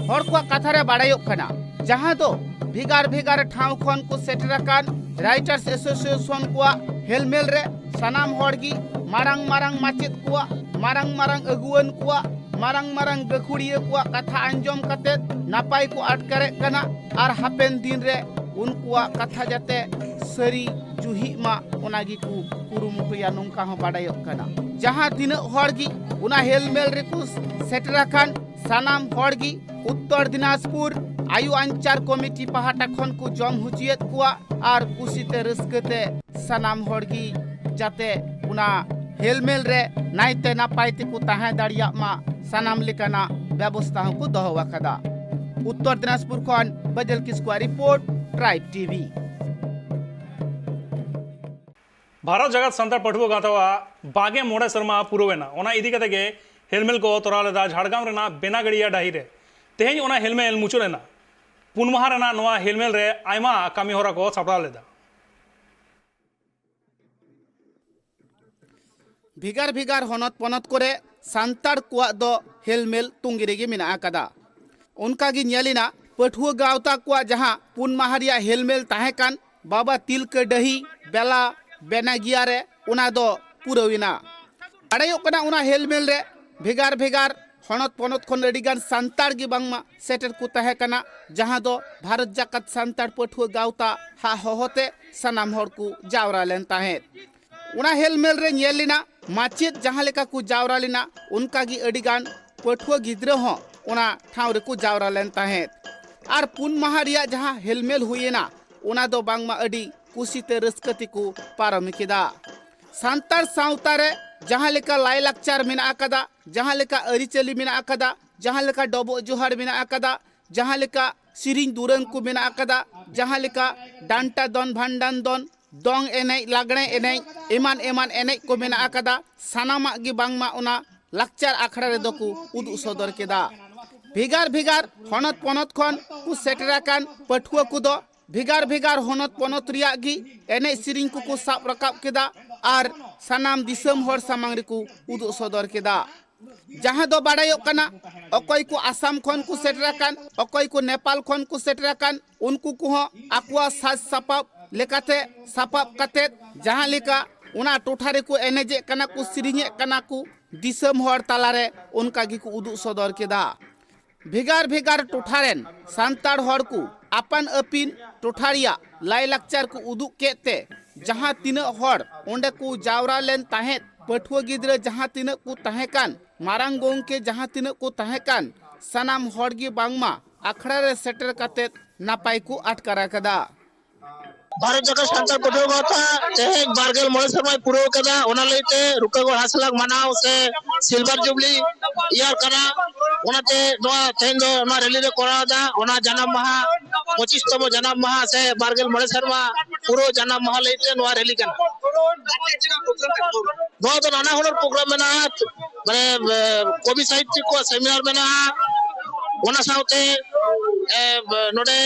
ᱦᱚᱲ ᱠᱚᱣᱟᱜ ᱠᱟᱛᱷᱟ ᱨᱮ ᱵᱟᱲᱟᱭᱚᱜ ᱠᱟᱱᱟ, ᱡᱟᱦᱟᱸ ᱫᱚ ᱵᱷᱮᱜᱟᱨ ᱵᱷᱮᱜᱟᱨ ᱴᱷᱟᱶ ᱠᱷᱚᱱ ᱠᱚ ᱥᱮᱴᱮᱨ ᱟᱠᱟᱱ Writers Association ᱠᱚᱣᱟᱜ ᱦᱮᱞᱢᱮᱞ ᱨᱮ ᱥᱟᱱᱟᱢ ᱦᱚᱲ ᱜᱮ ᱢᱟᱨᱟᱝ ᱢᱟᱨᱟᱝ ᱢᱟᱪᱮᱫ ᱠᱚᱣᱟᱜ, ᱢᱟᱨᱟᱝ ᱢᱟᱨᱟᱝ ᱟᱹᱜᱩᱣᱟᱹᱱ ᱠᱚᱣᱟᱜ, ᱢᱟᱨᱟᱝ ᱢᱟᱨᱟᱝ ᱜᱟᱹᱠᱷᱩᱲᱤᱭᱟᱹ ᱠᱚᱣᱟᱜ ᱠᱟᱛᱷᱟ ᱟᱸᱡᱚᱢ ᱠᱟᱛᱮ ᱱᱟᱯᱟᱭ ᱠᱚ ᱟᱴᱠᱟᱨᱮᱫ ᱠᱟᱱᱟ ᱟᱨ ᱦᱟᱯᱮᱱ ᱫᱤᱱ ᱨᱮ ᱩᱱᱠᱩᱣᱟᱜ ᱠᱟᱛᱷᱟ ᱡᱟᱛᱮ ᱥᱟᱹᱨᱤ ᱡᱩᱦᱤᱜ ᱢᱟ, ᱚᱱᱟ ᱜᱮᱠᱚ ᱠᱩᱨᱩᱢᱩᱴᱩᱭᱟ, ᱱᱚᱝᱠᱟ ᱦᱚᱸ ᱵᱟᱰᱟᱭᱚᱜ ᱠᱟᱱᱟ᱾ ᱡᱟᱦᱟᱸ ᱛᱤᱱᱟᱹᱜ ᱦᱚᱲ ᱜᱮ ᱚᱱᱟ ᱦᱮᱞᱢᱮᱞ ᱨᱮᱠᱚ ᱥᱮᱴᱮᱨ ᱟᱠᱟᱱ, ᱥᱟᱱᱟᱢ ᱦᱚᱲ ᱜᱮ ᱩᱛᱛᱚᱨ ᱫᱤᱱᱟᱡᱽᱯᱩᱨ ᱟᱭᱳ ᱟᱧᱪᱟᱨ ᱠᱚᱢᱤᱴᱤ ᱯᱟᱦᱴᱟ ᱠᱷᱚᱱ ᱠᱚ ᱡᱚᱢ ᱦᱚᱪᱚᱭᱮᱫ ᱠᱚᱣᱟ ᱟᱨ ᱠᱩᱥᱤᱛᱮ ᱨᱟᱹᱥᱠᱟᱹᱛᱮ ᱥᱟᱱᱟᱢ ᱦᱚᱲ ᱜᱮ ᱡᱟᱛᱮ ᱚᱱᱟ ᱦᱮᱞᱢᱮᱞ ᱨᱮ ᱱᱟᱭᱛᱮ ᱱᱟᱯᱟᱭ ᱛᱮᱠᱚ ᱛᱟᱦᱮᱸ ᱫᱟᱲᱮᱭᱟᱜ ᱢᱟ, ᱥᱟᱱᱟᱢ ᱞᱮᱠᱟᱱᱟᱜ ᱵᱮᱵᱚᱥᱛᱷᱟ ᱦᱚᱸᱠᱚ ᱫᱚᱦᱚ ᱟᱠᱟᱫᱟ᱾ ᱩᱛᱛᱚᱨ ᱫᱤᱱᱟᱡᱽᱯᱩᱨ ᱠᱷᱚᱱ ᱵᱟᱡᱟᱞ ᱠᱤᱥᱠᱩᱣᱟᱜ ᱨᱤᱯᱳᱨᱴ, ᱴᱨᱟᱭᱤᱵᱽ ᱴᱤᱵᱷᱤ᱾ ᱵᱷᱟᱨᱚᱛ ᱡᱟᱠᱟᱛ ᱥᱟᱱᱛᱟᱲ ᱯᱟᱹᱴᱷᱩᱣᱟᱹ ᱜᱟᱶᱛᱟᱣᱟᱜ ᱵᱟᱜᱮ ᱢᱚᱬᱮ ᱥᱮᱨᱢᱟ ᱯᱩᱨᱟᱹᱣ ᱮᱱᱟ᱾ ᱚᱱᱟ ᱤᱫᱤ ᱠᱟᱛᱮ ᱜᱮ ᱦᱮᱞᱢᱮᱞ ᱠᱚ ᱛᱚᱨᱟᱣ ᱞᱮᱫᱟ ᱡᱷᱟᱲᱜᱨᱟᱢ ᱨᱮᱱᱟᱜ ᱵᱮᱱᱟᱜᱟᱲᱤᱭᱟ ᱰᱟᱹᱦᱤ ᱨᱮ᱾ ᱛᱮᱦᱮᱧ ᱚᱱᱟ ᱦᱮᱞᱢᱮᱞ ᱢᱩᱪᱟᱹᱫ ᱮᱱᱟ᱾ ᱯᱩᱱ ᱢᱟᱦᱟ ᱨᱮᱱᱟᱜ ᱱᱚᱣᱟ ᱦᱮᱞᱢᱮᱞ ᱨᱮ ᱟᱭᱢᱟ ᱠᱟᱹᱢᱤ ᱦᱚᱨᱟ ᱠᱚ ᱥᱟᱯᱲᱟᱣ ᱞᱮᱫᱟ᱾ ᱵᱷᱮᱜᱟᱨ ᱵᱷᱮᱜᱟᱨ ᱦᱚᱱᱚᱛ ᱯᱚᱱᱚᱛ ᱠᱚᱨᱮ ᱥᱟᱱᱛᱟᱲ ᱠᱚᱣᱟᱜ ᱫᱚ ᱦᱮᱞᱢᱮᱞ ᱛᱩᱸᱜᱤ ᱨᱮᱜᱮ ᱢᱮᱱᱟᱜ ᱟᱠᱟᱫᱟ᱾ ᱚᱱᱠᱟ ᱜᱮ ᱧᱮᱞ ᱮᱱᱟ, ᱯᱟᱹᱴᱷᱩᱣᱟᱹ ᱜᱟᱶᱛᱟ ᱠᱚᱣᱟᱜ ᱡᱟᱦᱟᱸ ᱯᱩᱱ ᱢᱟᱦᱟ ᱨᱮᱭᱟᱜ ᱦᱮᱞᱢᱮᱞ ᱛᱟᱦᱮᱸ ᱠᱟᱱ, ᱵᱟᱵᱟ ᱛᱤᱞᱠᱟᱹ ᱰᱟᱹᱦᱤ, ᱵᱮᱞᱟ, ᱵᱮᱱᱟᱜᱤᱭᱟ ᱨᱮ, ᱚᱱᱟ ᱫᱚ ᱯᱩᱨᱟᱹᱣ ᱮᱱᱟ᱾ ᱵᱟᱲᱟᱭᱚᱜ ᱠᱟᱱᱟ, ᱚᱱᱟ ᱦᱮᱞᱢᱮᱞ ᱨᱮ ᱵᱷᱮᱜᱟᱨ ᱵᱷᱮᱜᱟᱨ ᱦᱚᱱᱚᱛ ᱯᱚᱱᱚᱛ ᱠᱷᱚᱱ ᱟᱹᱰᱤ ᱜᱟᱱ ᱥᱟᱱᱛᱟᱲ ᱜᱮ ᱵᱟᱝᱢᱟ ᱥᱮᱴᱮᱨ ᱠᱚ ᱛᱟᱦᱮᱸ ᱠᱟᱱᱟ, ᱡᱟᱦᱟᱸ ᱫᱚ ᱵᱷᱟᱨᱚᱛ ᱡᱟᱠᱟᱛ ᱥᱟᱱᱛᱟᱲ ᱯᱟᱹᱴᱷᱩᱣᱟᱹ ᱜᱟᱶᱛᱟ ᱦᱟᱜ ᱦᱚᱦᱚᱛᱮ ᱥᱟᱱᱟᱢ ᱦᱚᱲ ᱠᱚ ᱡᱟᱣᱨᱟ ᱞᱮᱱ ᱛᱟᱦᱮᱸᱫ᱾ ᱚᱱᱟ ᱦᱮᱞᱢᱮᱞ ᱨᱮ ᱧᱮᱞ ᱞᱮᱱᱟ, ᱢᱟᱪᱮᱫ ᱡᱟᱦᱟᱸ ᱞᱮᱠᱟ ᱠᱚ ᱡᱟᱣᱨᱟ ᱞᱮᱱᱟ, ᱚᱱᱠᱟ ᱜᱮ ᱟᱹᱰᱤ ᱜᱟᱱ ᱯᱟᱹᱴᱷᱩᱣᱟᱹ ᱜᱤᱫᱽᱨᱟᱹ ᱦᱚᱸ ᱚᱱᱟ ᱴᱷᱟᱶ ᱨᱮᱠᱚ ᱡᱟᱣᱨᱟ ᱞᱮᱱ ᱛᱟᱦᱮᱸᱫ᱾ ᱟᱨ ᱯᱩᱱ ᱢᱟᱦᱟ ᱨᱮᱭᱟᱜ ᱡᱟᱦᱟᱸ ᱦᱮᱞᱢᱮᱞ ᱦᱩᱭ ᱮᱱᱟ, ᱚᱱᱟ ᱫᱚ ᱵᱟᱝᱢᱟ ᱟᱹᱰᱤ ᱠᱩᱥᱤ ᱛᱮ ᱨᱟᱹᱥᱠᱟᱹ ᱛᱮᱠᱚ ᱯᱟᱨᱚᱢ ᱠᱮᱫᱟ᱾ ᱥᱟᱱᱛᱟᱲ ᱥᱟᱶᱛᱟ ᱨᱮ ᱡᱟᱦᱟᱸ ᱞᱮᱠᱟ ᱞᱟᱭᱼᱞᱟᱠᱪᱟᱨ ᱢᱮᱱᱟᱜ ᱟᱠᱟᱫᱟ, ᱡᱟᱦᱟᱸ ᱞᱮᱠᱟ ᱟᱹᱨᱤᱪᱟᱹᱞᱤ ᱢᱮᱱᱟᱜ ᱟᱠᱟᱫᱟ, ᱡᱟᱦᱟᱸ ᱞᱮᱠᱟ ᱰᱚᱵᱚᱜ ᱡᱚᱦᱟᱨ ᱢᱮᱱᱟᱜ ᱟᱠᱟᱫᱟ, ᱡᱟᱦᱟᱸ ᱞᱮᱠᱟ ᱥᱮᱨᱮᱧ ᱫᱩᱨᱟᱹᱝ ᱠᱚ ᱢᱮᱱᱟᱜ ᱟᱠᱟᱫᱟ, ᱡᱟᱦᱟᱸ ᱞᱮᱠᱟ ᱰᱟᱱᱴᱟ ᱫᱚᱱ, ᱵᱷᱟᱱᱰᱟᱱ ᱫᱚᱱ, ᱫᱚᱝ ᱮᱱᱮᱡ, ᱞᱟᱜᱽᱲᱮ ᱮᱱᱮᱡ, ᱮᱢᱟᱱ ᱮᱢᱟᱱ ᱮᱱᱮᱡ ᱠᱚ ᱢᱮᱱᱟᱜ ᱟᱠᱟᱫᱟ, ᱥᱟᱱᱟᱢᱟᱜ ᱜᱮ ᱵᱟᱝᱢᱟ ᱚᱱᱟ ᱞᱟᱠᱪᱟᱨ ᱟᱠᱷᱲᱟ ᱨᱮᱫᱚ ᱠᱚ ᱩᱫᱩᱜ ᱥᱚᱫᱚᱨ ᱠᱮᱫᱟ᱾ ᱵᱷᱮᱜᱟᱨ ᱵᱷᱮᱜᱟᱨ ᱦᱚᱱᱚᱛ ᱯᱚᱱᱚᱛ ᱠᱷᱚᱱ ᱠᱚ ᱥᱮᱴᱮᱨ ᱟᱠᱟᱱ ᱯᱟᱹᱴᱷᱩᱣᱟᱹ ᱠᱚᱫᱚ ᱵᱷᱮᱜᱟᱨ ᱵᱷᱮᱜᱟᱨ ᱦᱚᱱᱚᱛ ᱯᱚᱱᱚᱛ ᱨᱮᱭᱟᱜ ᱜᱮ ᱮᱱᱮᱡ ᱥᱮᱨᱮᱧ ᱠᱚᱠᱚ ᱥᱟᱵ ᱨᱟᱠᱟᱵ ᱠᱮᱫᱟ ᱟᱨ ᱥᱟᱱᱟᱢ ᱫᱤᱥᱚᱢ ᱦᱚᱲ ᱥᱟᱢᱟᱝ ᱨᱮᱠᱚ ᱩᱫᱩᱜ ᱥᱚᱫᱚᱨ ᱠᱮᱫᱟ᱾ ᱡᱟᱦᱟᱸ ᱫᱚ ᱵᱟᱲᱟᱭᱚᱜ ᱠᱟᱱᱟ, ᱚᱠᱚᱭ ᱠᱚ ᱟᱥᱟᱢ ᱠᱷᱚᱱ ᱠᱚ ᱥᱮᱴᱮᱨ ᱟᱠᱟᱱ, ᱚᱠᱚᱭ ᱠᱚ ᱱᱮᱯᱟᱞ ᱠᱷᱚᱱ ᱠᱚ ᱥᱮᱴᱮᱨ ᱟᱠᱟᱱ, ᱩᱱᱠᱩ ᱠᱚᱦᱚᱸ ᱟᱠᱚᱣᱟᱜ ᱥᱟᱡᱽ ᱥᱟᱯᱟᱵ ᱞᱮᱠᱟᱛᱮ ᱥᱟᱯᱟᱵ ᱠᱟᱛᱮᱫ ᱡᱟᱦᱟᱸ ᱞᱮᱠᱟ ᱚᱱᱟ ᱴᱚᱴᱷᱟ ᱨᱮᱠᱚ ᱮᱱᱮᱡᱮᱫ ᱠᱟᱱᱟ ᱠᱚ, ᱥᱮᱨᱮᱧᱮᱫ ᱠᱟᱱᱟ ᱠᱚ, ᱫᱤᱥᱚᱢ ᱦᱚᱲ ᱛᱟᱞᱟᱨᱮ ᱚᱱᱠᱟ ᱜᱮᱠᱚ ᱩᱫᱩᱜ ᱥᱚᱫᱚᱨ ᱠᱮᱫᱟ᱾ ᱵᱷᱮᱜᱟᱨ ᱵᱷᱮᱜᱟᱨ ᱴᱚᱴᱷᱟ ᱨᱮᱱ ᱥᱟᱱᱛᱟᱲ ᱦᱚᱲ ᱠᱚ ᱟᱯᱟᱱ ᱟᱹᱯᱤᱱ ᱴᱚᱴᱷᱟ ᱨᱮᱭᱟᱜ ᱞᱟᱭᱼᱞᱟᱠᱪᱟᱨ ᱠᱚ ᱩᱫᱩᱜ ᱠᱮᱫ ᱛᱮ, ᱡᱟᱦᱟᱸ ᱛᱤᱱᱟᱹᱜ ᱦᱚᱲ ᱚᱸᱰᱮ ᱠᱚ ᱡᱟᱣᱨᱟ ᱞᱮᱱ ᱛᱟᱦᱮᱸᱫ, ᱯᱟᱹᱴᱷᱩᱣᱟᱹ ᱜᱤᱫᱽᱨᱟᱹ ᱡᱟᱦᱟᱸ ᱛᱤᱱᱟᱹᱜ ᱠᱚ ᱛᱟᱦᱮᱸ ᱠᱟᱱ, ᱢᱟᱨᱟᱝ ᱜᱚᱢᱠᱮ ᱡᱟᱦᱟᱸ ᱛᱤᱱᱟᱹᱜ ᱠᱚ ᱛᱟᱦᱮᱸ ᱠᱟᱱ, ᱥᱟᱱᱟᱢ ᱦᱚᱲ ᱜᱮ ᱵᱟᱝᱢᱟ ᱟᱠᱷᱲᱟ ᱨᱮ ᱥᱮᱴᱮᱨ ᱠᱟᱛᱮᱫ ᱱᱟᱯᱟᱭ ᱠᱚ ᱟᱴᱠᱟᱨ ᱟᱠᱟᱫᱟ᱾ ᱵᱷᱟᱨᱚᱛ ᱡᱟᱠᱟᱛ ᱥᱟᱱᱛᱟᱲ ᱯᱟᱹᱴᱷᱩᱣᱟᱹ ᱜᱟᱶᱛᱟ ᱛᱮᱦᱮᱧ ᱵᱟᱨᱜᱮᱞ ᱢᱚᱬᱮ ᱥᱮᱨᱢᱟᱭ ᱯᱩᱨᱟᱹᱣ ᱠᱟᱫᱟ, ᱚᱱᱟ ᱞᱟᱹᱭᱛᱮ ᱨᱩᱠᱟᱹᱜᱚᱲ ᱦᱟᱸᱥ ᱞᱟᱜ ᱢᱟᱱᱟᱣ ᱥᱮ ᱥᱤᱞᱵᱷᱟᱨ ᱡᱩᱵᱽᱞᱤ ᱤᱭᱟᱨ ᱠᱟᱱᱟ᱾ ᱚᱱᱟᱛᱮ ᱱᱚᱣᱟ ᱛᱮᱦᱮᱧ ᱫᱚ ᱱᱚᱣᱟ ᱨᱮᱞᱤ ᱞᱮ ᱠᱚᱨᱟᱣ ᱮᱫᱟ᱾ ᱚᱱᱟ ᱡᱟᱱᱟᱢ ᱢᱟᱦᱟ, ᱯᱚᱸᱪᱤᱥ ᱛᱚᱢᱚ ᱡᱟᱱᱟᱢ ᱢᱟᱦᱟ ᱥᱮ ᱵᱟᱨᱜᱮᱞ ᱢᱚᱬᱮ ᱥᱮᱨᱢᱟ ᱯᱩᱨᱟᱹᱣ ᱡᱟᱱᱟᱢ ᱢᱟᱦᱟ ᱞᱟᱹᱭᱛᱮ ᱱᱚᱣᱟ ᱨᱮᱞᱤ ᱠᱟᱱᱟ᱾ ᱱᱚᱣᱟ ᱫᱚ ᱱᱟᱱᱟ ᱦᱩᱱᱟᱹᱨ ᱯᱨᱳᱜᱨᱟᱢ ᱢᱮᱱᱟᱜᱼᱟ, ᱢᱟᱱᱮ, ᱮ, ᱠᱚᱵᱤ ᱥᱟᱦᱤᱛᱭᱚ ᱠᱚᱣᱟᱜ ᱥᱮᱢᱤᱱᱟᱨ ᱢᱮᱱᱟᱜᱼᱟ, ᱚᱱᱟ ᱥᱟᱶᱛᱮ ᱮ, ᱱᱚᱰᱮ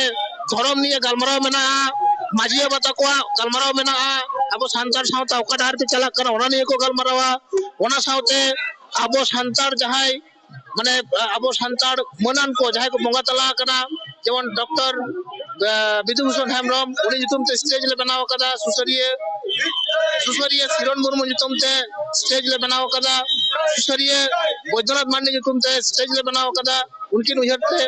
ᱫᱷᱚᱨᱚᱢ ᱱᱤᱭᱮ ᱜᱟᱞᱢᱟᱨᱟᱣ ᱢᱮᱱᱟᱜᱼᱟ, ᱢᱟᱹᱡᱷᱤ ᱵᱟᱵᱟ ᱛᱟᱠᱚᱣᱟᱜ ᱜᱟᱞᱢᱟᱨᱟᱣ ᱢᱮᱱᱟᱜᱼᱟ, ᱟᱵᱚ ᱥᱟᱱᱛᱟᱲ ᱥᱟᱶᱛᱟ ᱚᱠᱟ ᱰᱟᱦᱟᱨ ᱛᱮ ᱪᱟᱞᱟᱜ ᱠᱟᱱᱟ ᱚᱱᱟ ᱱᱤᱭᱮ ᱠᱚ ᱜᱟᱞᱢᱟᱨᱟᱣᱟ᱾ ᱚᱱᱟ ᱥᱟᱶᱛᱮ ᱟᱵᱚ ᱥᱟᱱᱛᱟᱲ ᱡᱟᱦᱟᱸᱭ, ᱢᱟᱱᱮ, ᱟᱵᱚ ᱥᱟᱱᱛᱟᱲ ᱢᱟᱹᱱᱟᱱ ᱠᱚ ᱡᱟᱦᱟᱸᱭ ᱠᱚ ᱵᱚᱸᱜᱟ ᱛᱟᱞᱟ ᱟᱠᱟᱱᱟ, ᱡᱮᱢᱚᱱ ᱰᱚᱠᱴᱚᱨ ᱵᱤᱫᱩ ᱵᱷᱩᱥᱚᱱ ᱦᱮᱢᱵᱨᱚᱢ, ᱩᱱᱤ ᱧᱩᱛᱩᱢ ᱛᱮ ᱥᱴᱮᱡᱽ ᱞᱮ ᱵᱮᱱᱟᱣ ᱟᱠᱟᱫᱟ᱾ ᱥᱩᱥᱟᱹᱨᱤᱭᱟᱹ ᱥᱩᱥᱟᱹᱨᱤᱭᱟᱹ ᱥᱤᱨᱚᱱ ᱢᱩᱨᱢᱩ ᱧᱩᱛᱩᱢ ᱛᱮ ᱥᱴᱮᱡᱽ ᱞᱮ ᱵᱮᱱᱟᱣ ᱟᱠᱟᱫᱟ᱾ ᱥᱩᱥᱟᱹᱨᱤᱭᱟᱹ ᱵᱳᱭᱫᱚᱱᱟᱛᱷ ᱢᱟᱱᱰᱤ ᱧᱩᱛᱩᱢ ᱛᱮ ᱥᱴᱮᱡᱽ ᱞᱮ ᱵᱮᱱᱟᱣ ᱟᱠᱟᱫᱟ᱾ ᱩᱱᱠᱤᱱ ᱩᱭᱦᱟᱹᱨ ᱛᱮ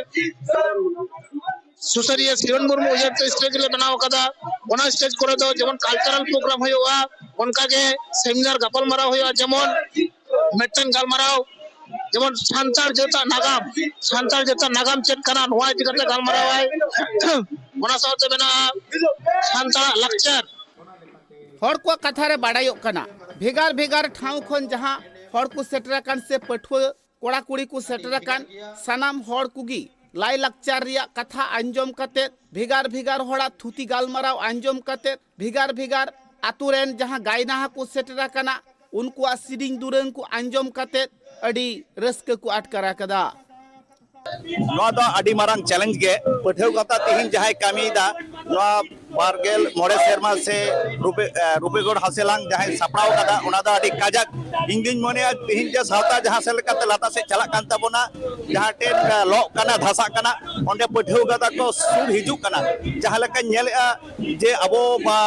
ᱥᱩᱥᱟᱹᱨᱤᱭᱟᱹ ᱥᱤᱨᱚᱱ ᱢᱩᱨᱢᱩ ᱩᱭᱦᱟᱹᱨ ᱛᱮ ᱥᱴᱮᱡᱽ ᱞᱮ ᱵᱮᱱᱟᱣ ᱟᱠᱟᱫᱟ᱾ ᱚᱱᱟ ᱥᱴᱮᱡᱽ ᱠᱚᱨᱮ ᱫᱚ ᱡᱮᱢᱚᱱ ᱠᱟᱞᱪᱟᱨᱟᱞ ᱯᱨᱳᱜᱨᱟᱢ ᱦᱩᱭᱩᱜᱼᱟ, ᱚᱱᱠᱟᱜᱮ ᱥᱮᱢᱤᱱᱟᱨ ᱜᱟᱯᱟᱞ ᱢᱟᱨᱟᱣ ᱦᱩᱭᱩᱜᱼᱟ, ᱡᱮᱢᱚᱱ ᱢᱤᱫᱴᱮᱱ ᱜᱟᱞᱢᱟᱨᱟᱣ, ᱡᱮᱢᱚᱱ ᱥᱟᱱᱛᱟᱲ ᱡᱟᱹᱛᱟᱜ ᱱᱟᱜᱟᱢ, ᱥᱟᱱᱛᱟᱲ ᱡᱟᱹᱛᱟᱜ ᱱᱟᱜᱟᱢ ᱪᱮᱫ ᱠᱟᱱᱟ, ᱱᱚᱣᱟ ᱤᱫᱤ ᱠᱟᱛᱮ ᱜᱟᱞᱢᱟᱨᱟᱣᱟᱭ᱾ ᱚᱱᱟ ᱥᱟᱶᱛᱮ ᱢᱮᱱᱟᱜᱼᱟ ᱥᱟᱱᱛᱟᱲᱟᱜ ᱞᱟᱠᱪᱟᱨ᱾ ᱦᱚᱲ ᱠᱚᱣᱟᱜ ᱠᱟᱛᱷᱟ ᱨᱮ ᱵᱟᱰᱟᱭᱚᱜ ᱠᱟᱱᱟ, ᱵᱷᱮᱜᱟᱨ ᱵᱷᱮᱜᱟᱨ ᱴᱷᱟᱶ ᱠᱷᱚᱱ ᱡᱟᱦᱟᱸ ᱦᱚᱲ ᱠᱚ ᱥᱮᱴᱮᱨ ᱟᱠᱟᱱ ᱥᱮ ᱯᱟᱹᱴᱷᱩᱣᱟᱹ ᱠᱚᱲᱟ ᱠᱩᱲᱤ ᱠᱚ ᱥᱮᱴᱮᱨ ᱟᱠᱟᱱ, ᱥᱟᱱᱟᱢ ᱦᱚᱲ ᱠᱚᱜᱮ ᱞᱟᱭᱼᱞᱟᱠᱪᱟᱨ ᱨᱮᱭᱟᱜ ᱠᱟᱛᱷᱟ ᱟᱸᱡᱚᱢ ᱠᱟᱛᱮᱫ, ᱵᱷᱮᱜᱟᱨ ᱵᱷᱮᱜᱟᱨ ᱦᱚᱲᱟᱜ ᱛᱷᱩᱛᱤ ᱜᱟᱞᱢᱟᱨᱟᱣ ᱟᱸᱡᱚᱢ ᱠᱟᱛᱮᱫ, ᱵᱷᱮᱜᱟᱨ ᱵᱷᱮᱜᱟᱨ ᱟᱛᱳ ᱨᱮᱱ ᱡᱟᱦᱟᱸ ᱜᱟᱭᱱᱟᱦᱟ ᱠᱚ ᱥᱮᱴᱮᱨ ᱟᱠᱟᱱᱟ, ᱩᱱᱠᱩᱣᱟᱜ ᱥᱮᱨᱮᱧ ᱫᱩᱨᱟᱹᱝ ᱠᱚ ᱟᱸᱡᱚᱢ ᱠᱟᱛᱮᱫ ᱟᱹᱰᱤ ᱨᱟᱹᱥᱠᱟᱹ ᱠᱚ ᱟᱴᱠᱟᱨ ᱟᱠᱟᱫᱟ᱾ ᱱᱚᱣᱟ ᱫᱚ ᱟᱹᱰᱤ ᱢᱟᱨᱟᱝ ᱪᱮᱞᱮᱧᱡᱽ ᱜᱮ᱾ ᱯᱟᱹᱴᱷᱩᱣᱟᱹ ᱜᱟᱶᱛᱟ ᱛᱮᱦᱮᱧ ᱡᱟᱦᱟᱸᱭ ᱠᱟᱹᱢᱤᱭᱮᱫᱟ, ᱱᱚᱣᱟ ᱵᱟᱨ ᱜᱮᱞ ᱢᱚᱬᱮ ᱥᱮᱨᱢᱟ ᱥᱮ ᱨᱩᱯᱮ-, ᱮ, ᱨᱩᱯᱮᱜᱚᱲ ᱦᱟᱥᱮᱞᱟᱝ ᱡᱟᱦᱟᱸᱭ ᱥᱟᱯᱲᱟᱣ ᱠᱟᱫᱟ, ᱚᱱᱟ ᱫᱚ ᱟᱹᱰᱤ ᱠᱟᱡᱟᱠ᱾ ᱤᱧ ᱫᱩᱧ ᱢᱚᱱᱮᱭᱟ, ᱛᱮᱦᱮᱧ ᱡᱮ ᱥᱟᱶᱛᱟ ᱡᱟᱦᱟᱸ ᱥᱮᱫ ᱞᱮᱠᱟᱛᱮ ᱞᱟᱛᱟᱨ ᱥᱮᱫ ᱪᱟᱞᱟᱜ ᱠᱟᱱ ᱛᱟᱵᱚᱱᱟ, ᱡᱟᱦᱟᱸ ᱴᱷᱮᱱ, ᱮ, ᱞᱚᱜ ᱠᱟᱱᱟ, ᱫᱷᱟᱥᱟᱜ ᱠᱟᱱᱟ, ᱚᱸᱰᱮ ᱯᱟᱹᱴᱷᱩᱣᱟᱹ ᱜᱟᱶᱛᱟ ᱠᱚ ᱥᱩᱨ ᱦᱤᱡᱩᱜ ᱠᱟᱱᱟ᱾ ᱡᱟᱦᱟᱸ ᱞᱮᱠᱟᱧ ᱧᱮᱞᱮᱫᱼᱟ, ᱡᱮ ᱟᱵᱚ, ᱟ,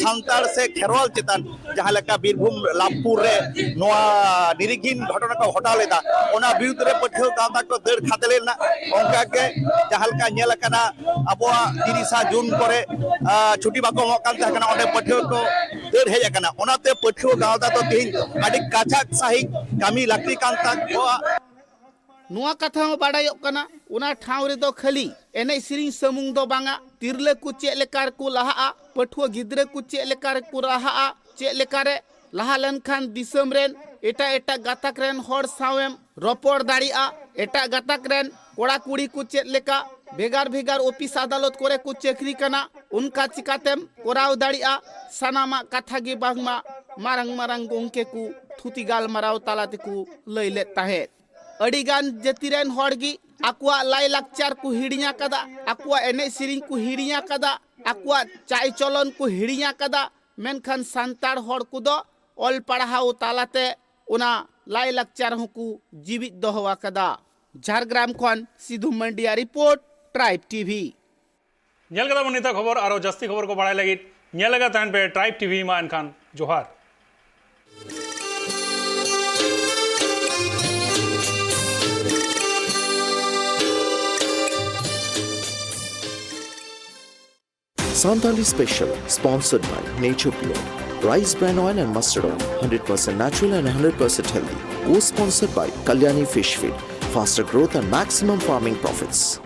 ᱥᱟᱱᱛᱟᱲ ᱥᱮ ᱠᱷᱮᱨᱣᱟᱞ ᱪᱮᱛᱟᱱ ᱡᱟᱦᱟᱸ ᱞᱮᱠᱟ ᱵᱤᱨᱵᱷᱩᱢ ᱞᱟᱵᱷᱯᱩᱨ ᱨᱮ ᱱᱚᱣᱟ ᱱᱤᱨᱤᱜᱷᱤᱱ ᱜᱷᱚᱴᱚᱱᱟ ᱠᱚ ᱜᱷᱚᱴᱟᱣ ᱞᱮᱫᱟ, ᱚᱱᱟ ᱵᱤᱨᱩᱫᱽ ᱨᱮ ᱯᱟᱹᱴᱷᱩᱣᱟᱹ ᱜᱟᱶᱛᱟ ᱠᱚ ᱫᱟᱹᱲ ᱠᱷᱟᱫᱽᱞᱮ ᱞᱮᱱᱟ᱾ ᱚᱱᱠᱟ ᱜᱮ ᱡᱟᱦᱟᱸ ᱞᱮᱠᱟ ᱧᱮᱞ ᱟᱠᱟᱱᱟ, ᱟᱵᱚᱣᱟᱜ ᱛᱤᱨᱤᱥᱟ ᱡᱩᱱ ᱠᱚᱨᱮ, ᱟ, ᱪᱷᱩᱴᱤ ᱵᱟᱠᱚ ᱮᱢᱚᱜ ᱠᱟᱱ ᱛᱟᱦᱮᱸ ᱠᱟᱱᱟ, ᱚᱸᱰᱮ ᱯᱟᱹᱴᱷᱩᱣᱟᱹ ᱠᱚ ᱫᱟᱹᱲ ᱦᱮᱡ ᱟᱠᱟᱱᱟ᱾ ᱚᱱᱟᱛᱮ ᱯᱟᱹᱴᱷᱩᱣᱟᱹ ᱜᱟᱶᱛᱟ ᱫᱚ ᱛᱮᱦᱮᱧ ᱟᱹᱰᱤ ᱠᱟᱡᱟᱠ ᱥᱟᱺᱦᱤᱡ ᱠᱟᱹᱢᱤ ᱞᱟᱹᱠᱛᱤ ᱠᱟᱱ ᱛᱟᱠᱚᱣᱟ᱾ ᱱᱚᱣᱟ ᱠᱟᱛᱷᱟ ᱦᱚᱸ ᱵᱟᱰᱟᱭᱚᱜ ᱠᱟᱱᱟ, ᱚᱱᱟ ᱴᱷᱟᱶ ᱨᱮᱫᱚ ᱠᱷᱟᱹᱞᱤ ᱮᱱᱮᱡ ᱥᱮᱨᱮᱧ ᱥᱩᱢᱩᱝ ᱫᱚ ᱵᱟᱝᱟ, ᱛᱤᱨᱞᱟᱹ ᱠᱚ ᱪᱮᱫ ᱞᱮᱠᱟ ᱨᱮᱠᱚ ᱞᱟᱦᱟᱜᱼᱟ, ᱯᱟᱹᱴᱷᱩᱣᱟᱹ ᱜᱤᱫᱽᱨᱟᱹ ᱠᱚ ᱪᱮᱫ ᱞᱮᱠᱟ ᱨᱮᱠᱚ ᱞᱟᱦᱟᱜᱼᱟ, ᱪᱮᱫ ᱞᱮᱠᱟᱨᱮ ᱞᱟᱦᱟ ᱞᱮᱱᱠᱷᱟᱱ ᱫᱤᱥᱚᱢ ᱨᱮᱱ ᱮᱴᱟᱜ ᱮᱴᱟᱜ ᱜᱟᱛᱟᱠ ᱨᱮᱱ ᱦᱚᱲ ᱥᱟᱶᱮᱢ ᱨᱚᱯᱚᱲ ᱫᱟᱲᱮᱭᱟᱜᱼᱟ, ᱮᱴᱟᱜ ᱜᱟᱛᱟᱠ ᱨᱮᱱ ᱠᱚᱲᱟ ᱠᱩᱲᱤ ᱠᱚ ᱪᱮᱫ ᱞᱮᱠᱟ ᱵᱷᱮᱜᱟᱨ ᱵᱷᱮᱜᱟᱨ ᱚᱯᱷᱤᱥ ᱟᱫᱟᱞᱚᱛ ᱠᱚᱨᱮ ᱠᱚ ᱪᱟᱹᱠᱨᱤ ᱠᱟᱱᱟ, ᱚᱱᱠᱟ ᱪᱤᱠᱟᱛᱮᱢ ᱠᱚᱨᱟᱣ ᱫᱟᱲᱮᱭᱟᱜᱼᱟ, ᱥᱟᱱᱟᱢᱟᱜ ᱠᱟᱛᱷᱟ ᱜᱮ ᱵᱟᱝᱢᱟ ᱢᱟᱨᱟᱝ ᱢᱟᱨᱟᱝ ᱜᱚᱢᱠᱮ ᱠᱚ ᱛᱷᱩᱛᱤ ᱜᱟᱞᱢᱟᱨᱟᱣ ᱛᱟᱞᱟ ᱛᱮᱠᱚ ᱞᱟᱹᱭ ᱞᱮᱫ ᱛᱟᱦᱮᱸᱫ᱾ ᱟᱹᱰᱤᱜᱟᱱ ᱡᱟᱹᱛᱤ ᱨᱮᱱ ᱦᱚᱲ ᱜᱮ ᱟᱠᱚᱣᱟᱜ ᱞᱟᱭᱼᱞᱟᱠᱪᱟᱨ ᱠᱚ ᱦᱤᱲᱤᱧ ᱟᱠᱟᱫᱟ, ᱟᱠᱚᱣᱟᱜ ᱮᱱᱮᱡ ᱥᱮᱨᱮᱧ ᱠᱚ ᱦᱤᱲᱤᱧ ᱟᱠᱟᱫᱟ, ᱟᱠᱚᱣᱟᱜ ᱪᱟᱭ ᱪᱚᱞᱚᱱ ᱠᱚ ᱦᱤᱲᱤᱧ ᱟᱠᱟᱫᱟ᱾ ᱢᱮᱱᱠᱷᱟᱱ ᱥᱟᱱᱛᱟᱲ ᱦᱚᱲ ᱠᱚᱫᱚ ᱚᱞ ᱯᱟᱲᱦᱟᱣ ᱛᱟᱞᱟᱛᱮ ᱚᱱᱟ ᱞᱟᱭᱼᱞᱟᱠᱪᱟᱨ ᱦᱚᱸᱠᱚ ᱡᱤᱣᱤᱫ ᱫᱚᱦᱚ ᱟᱠᱟᱫᱟ᱾ ᱡᱷᱟᱲᱜᱨᱟᱢ ᱠᱷᱚᱱ ᱥᱤᱫᱷᱩ ᱢᱟᱱᱰᱤᱭᱟ ᱨᱤᱯᱳᱨᱴ, ᱴᱨᱟᱭᱤᱵᱽ ᱴᱤᱵᱷᱤ᱾ ᱧᱮᱞ ᱠᱟᱫᱟ ᱵᱚᱱ ᱱᱤᱛᱟᱜ ᱠᱷᱚᱵᱚᱨ, ᱟᱨᱚ ᱡᱟᱹᱥᱛᱤ ᱠᱷᱚᱵᱚᱨ ᱠᱚ ᱵᱟᱲᱟᱭ ᱞᱟᱹᱜᱤᱫ ᱧᱮᱞ ᱟᱠᱟᱫ ᱛᱟᱦᱮᱱ ᱯᱮ ᱴᱨᱟᱭᱤᱵᱽ ᱴᱤᱵᱷᱤ᱾ ᱢᱟ ᱮᱱᱠᱷᱟᱱ ᱡᱚᱦᱟᱨ᱾ Santali Special, sponsored by Nature Pure, Rice Bran Oil and Mustard Oil, hundred percent natural and hundred percent healthy. Co-sponsored by Kalyani Fish Feed, faster growth and maximum farming profits.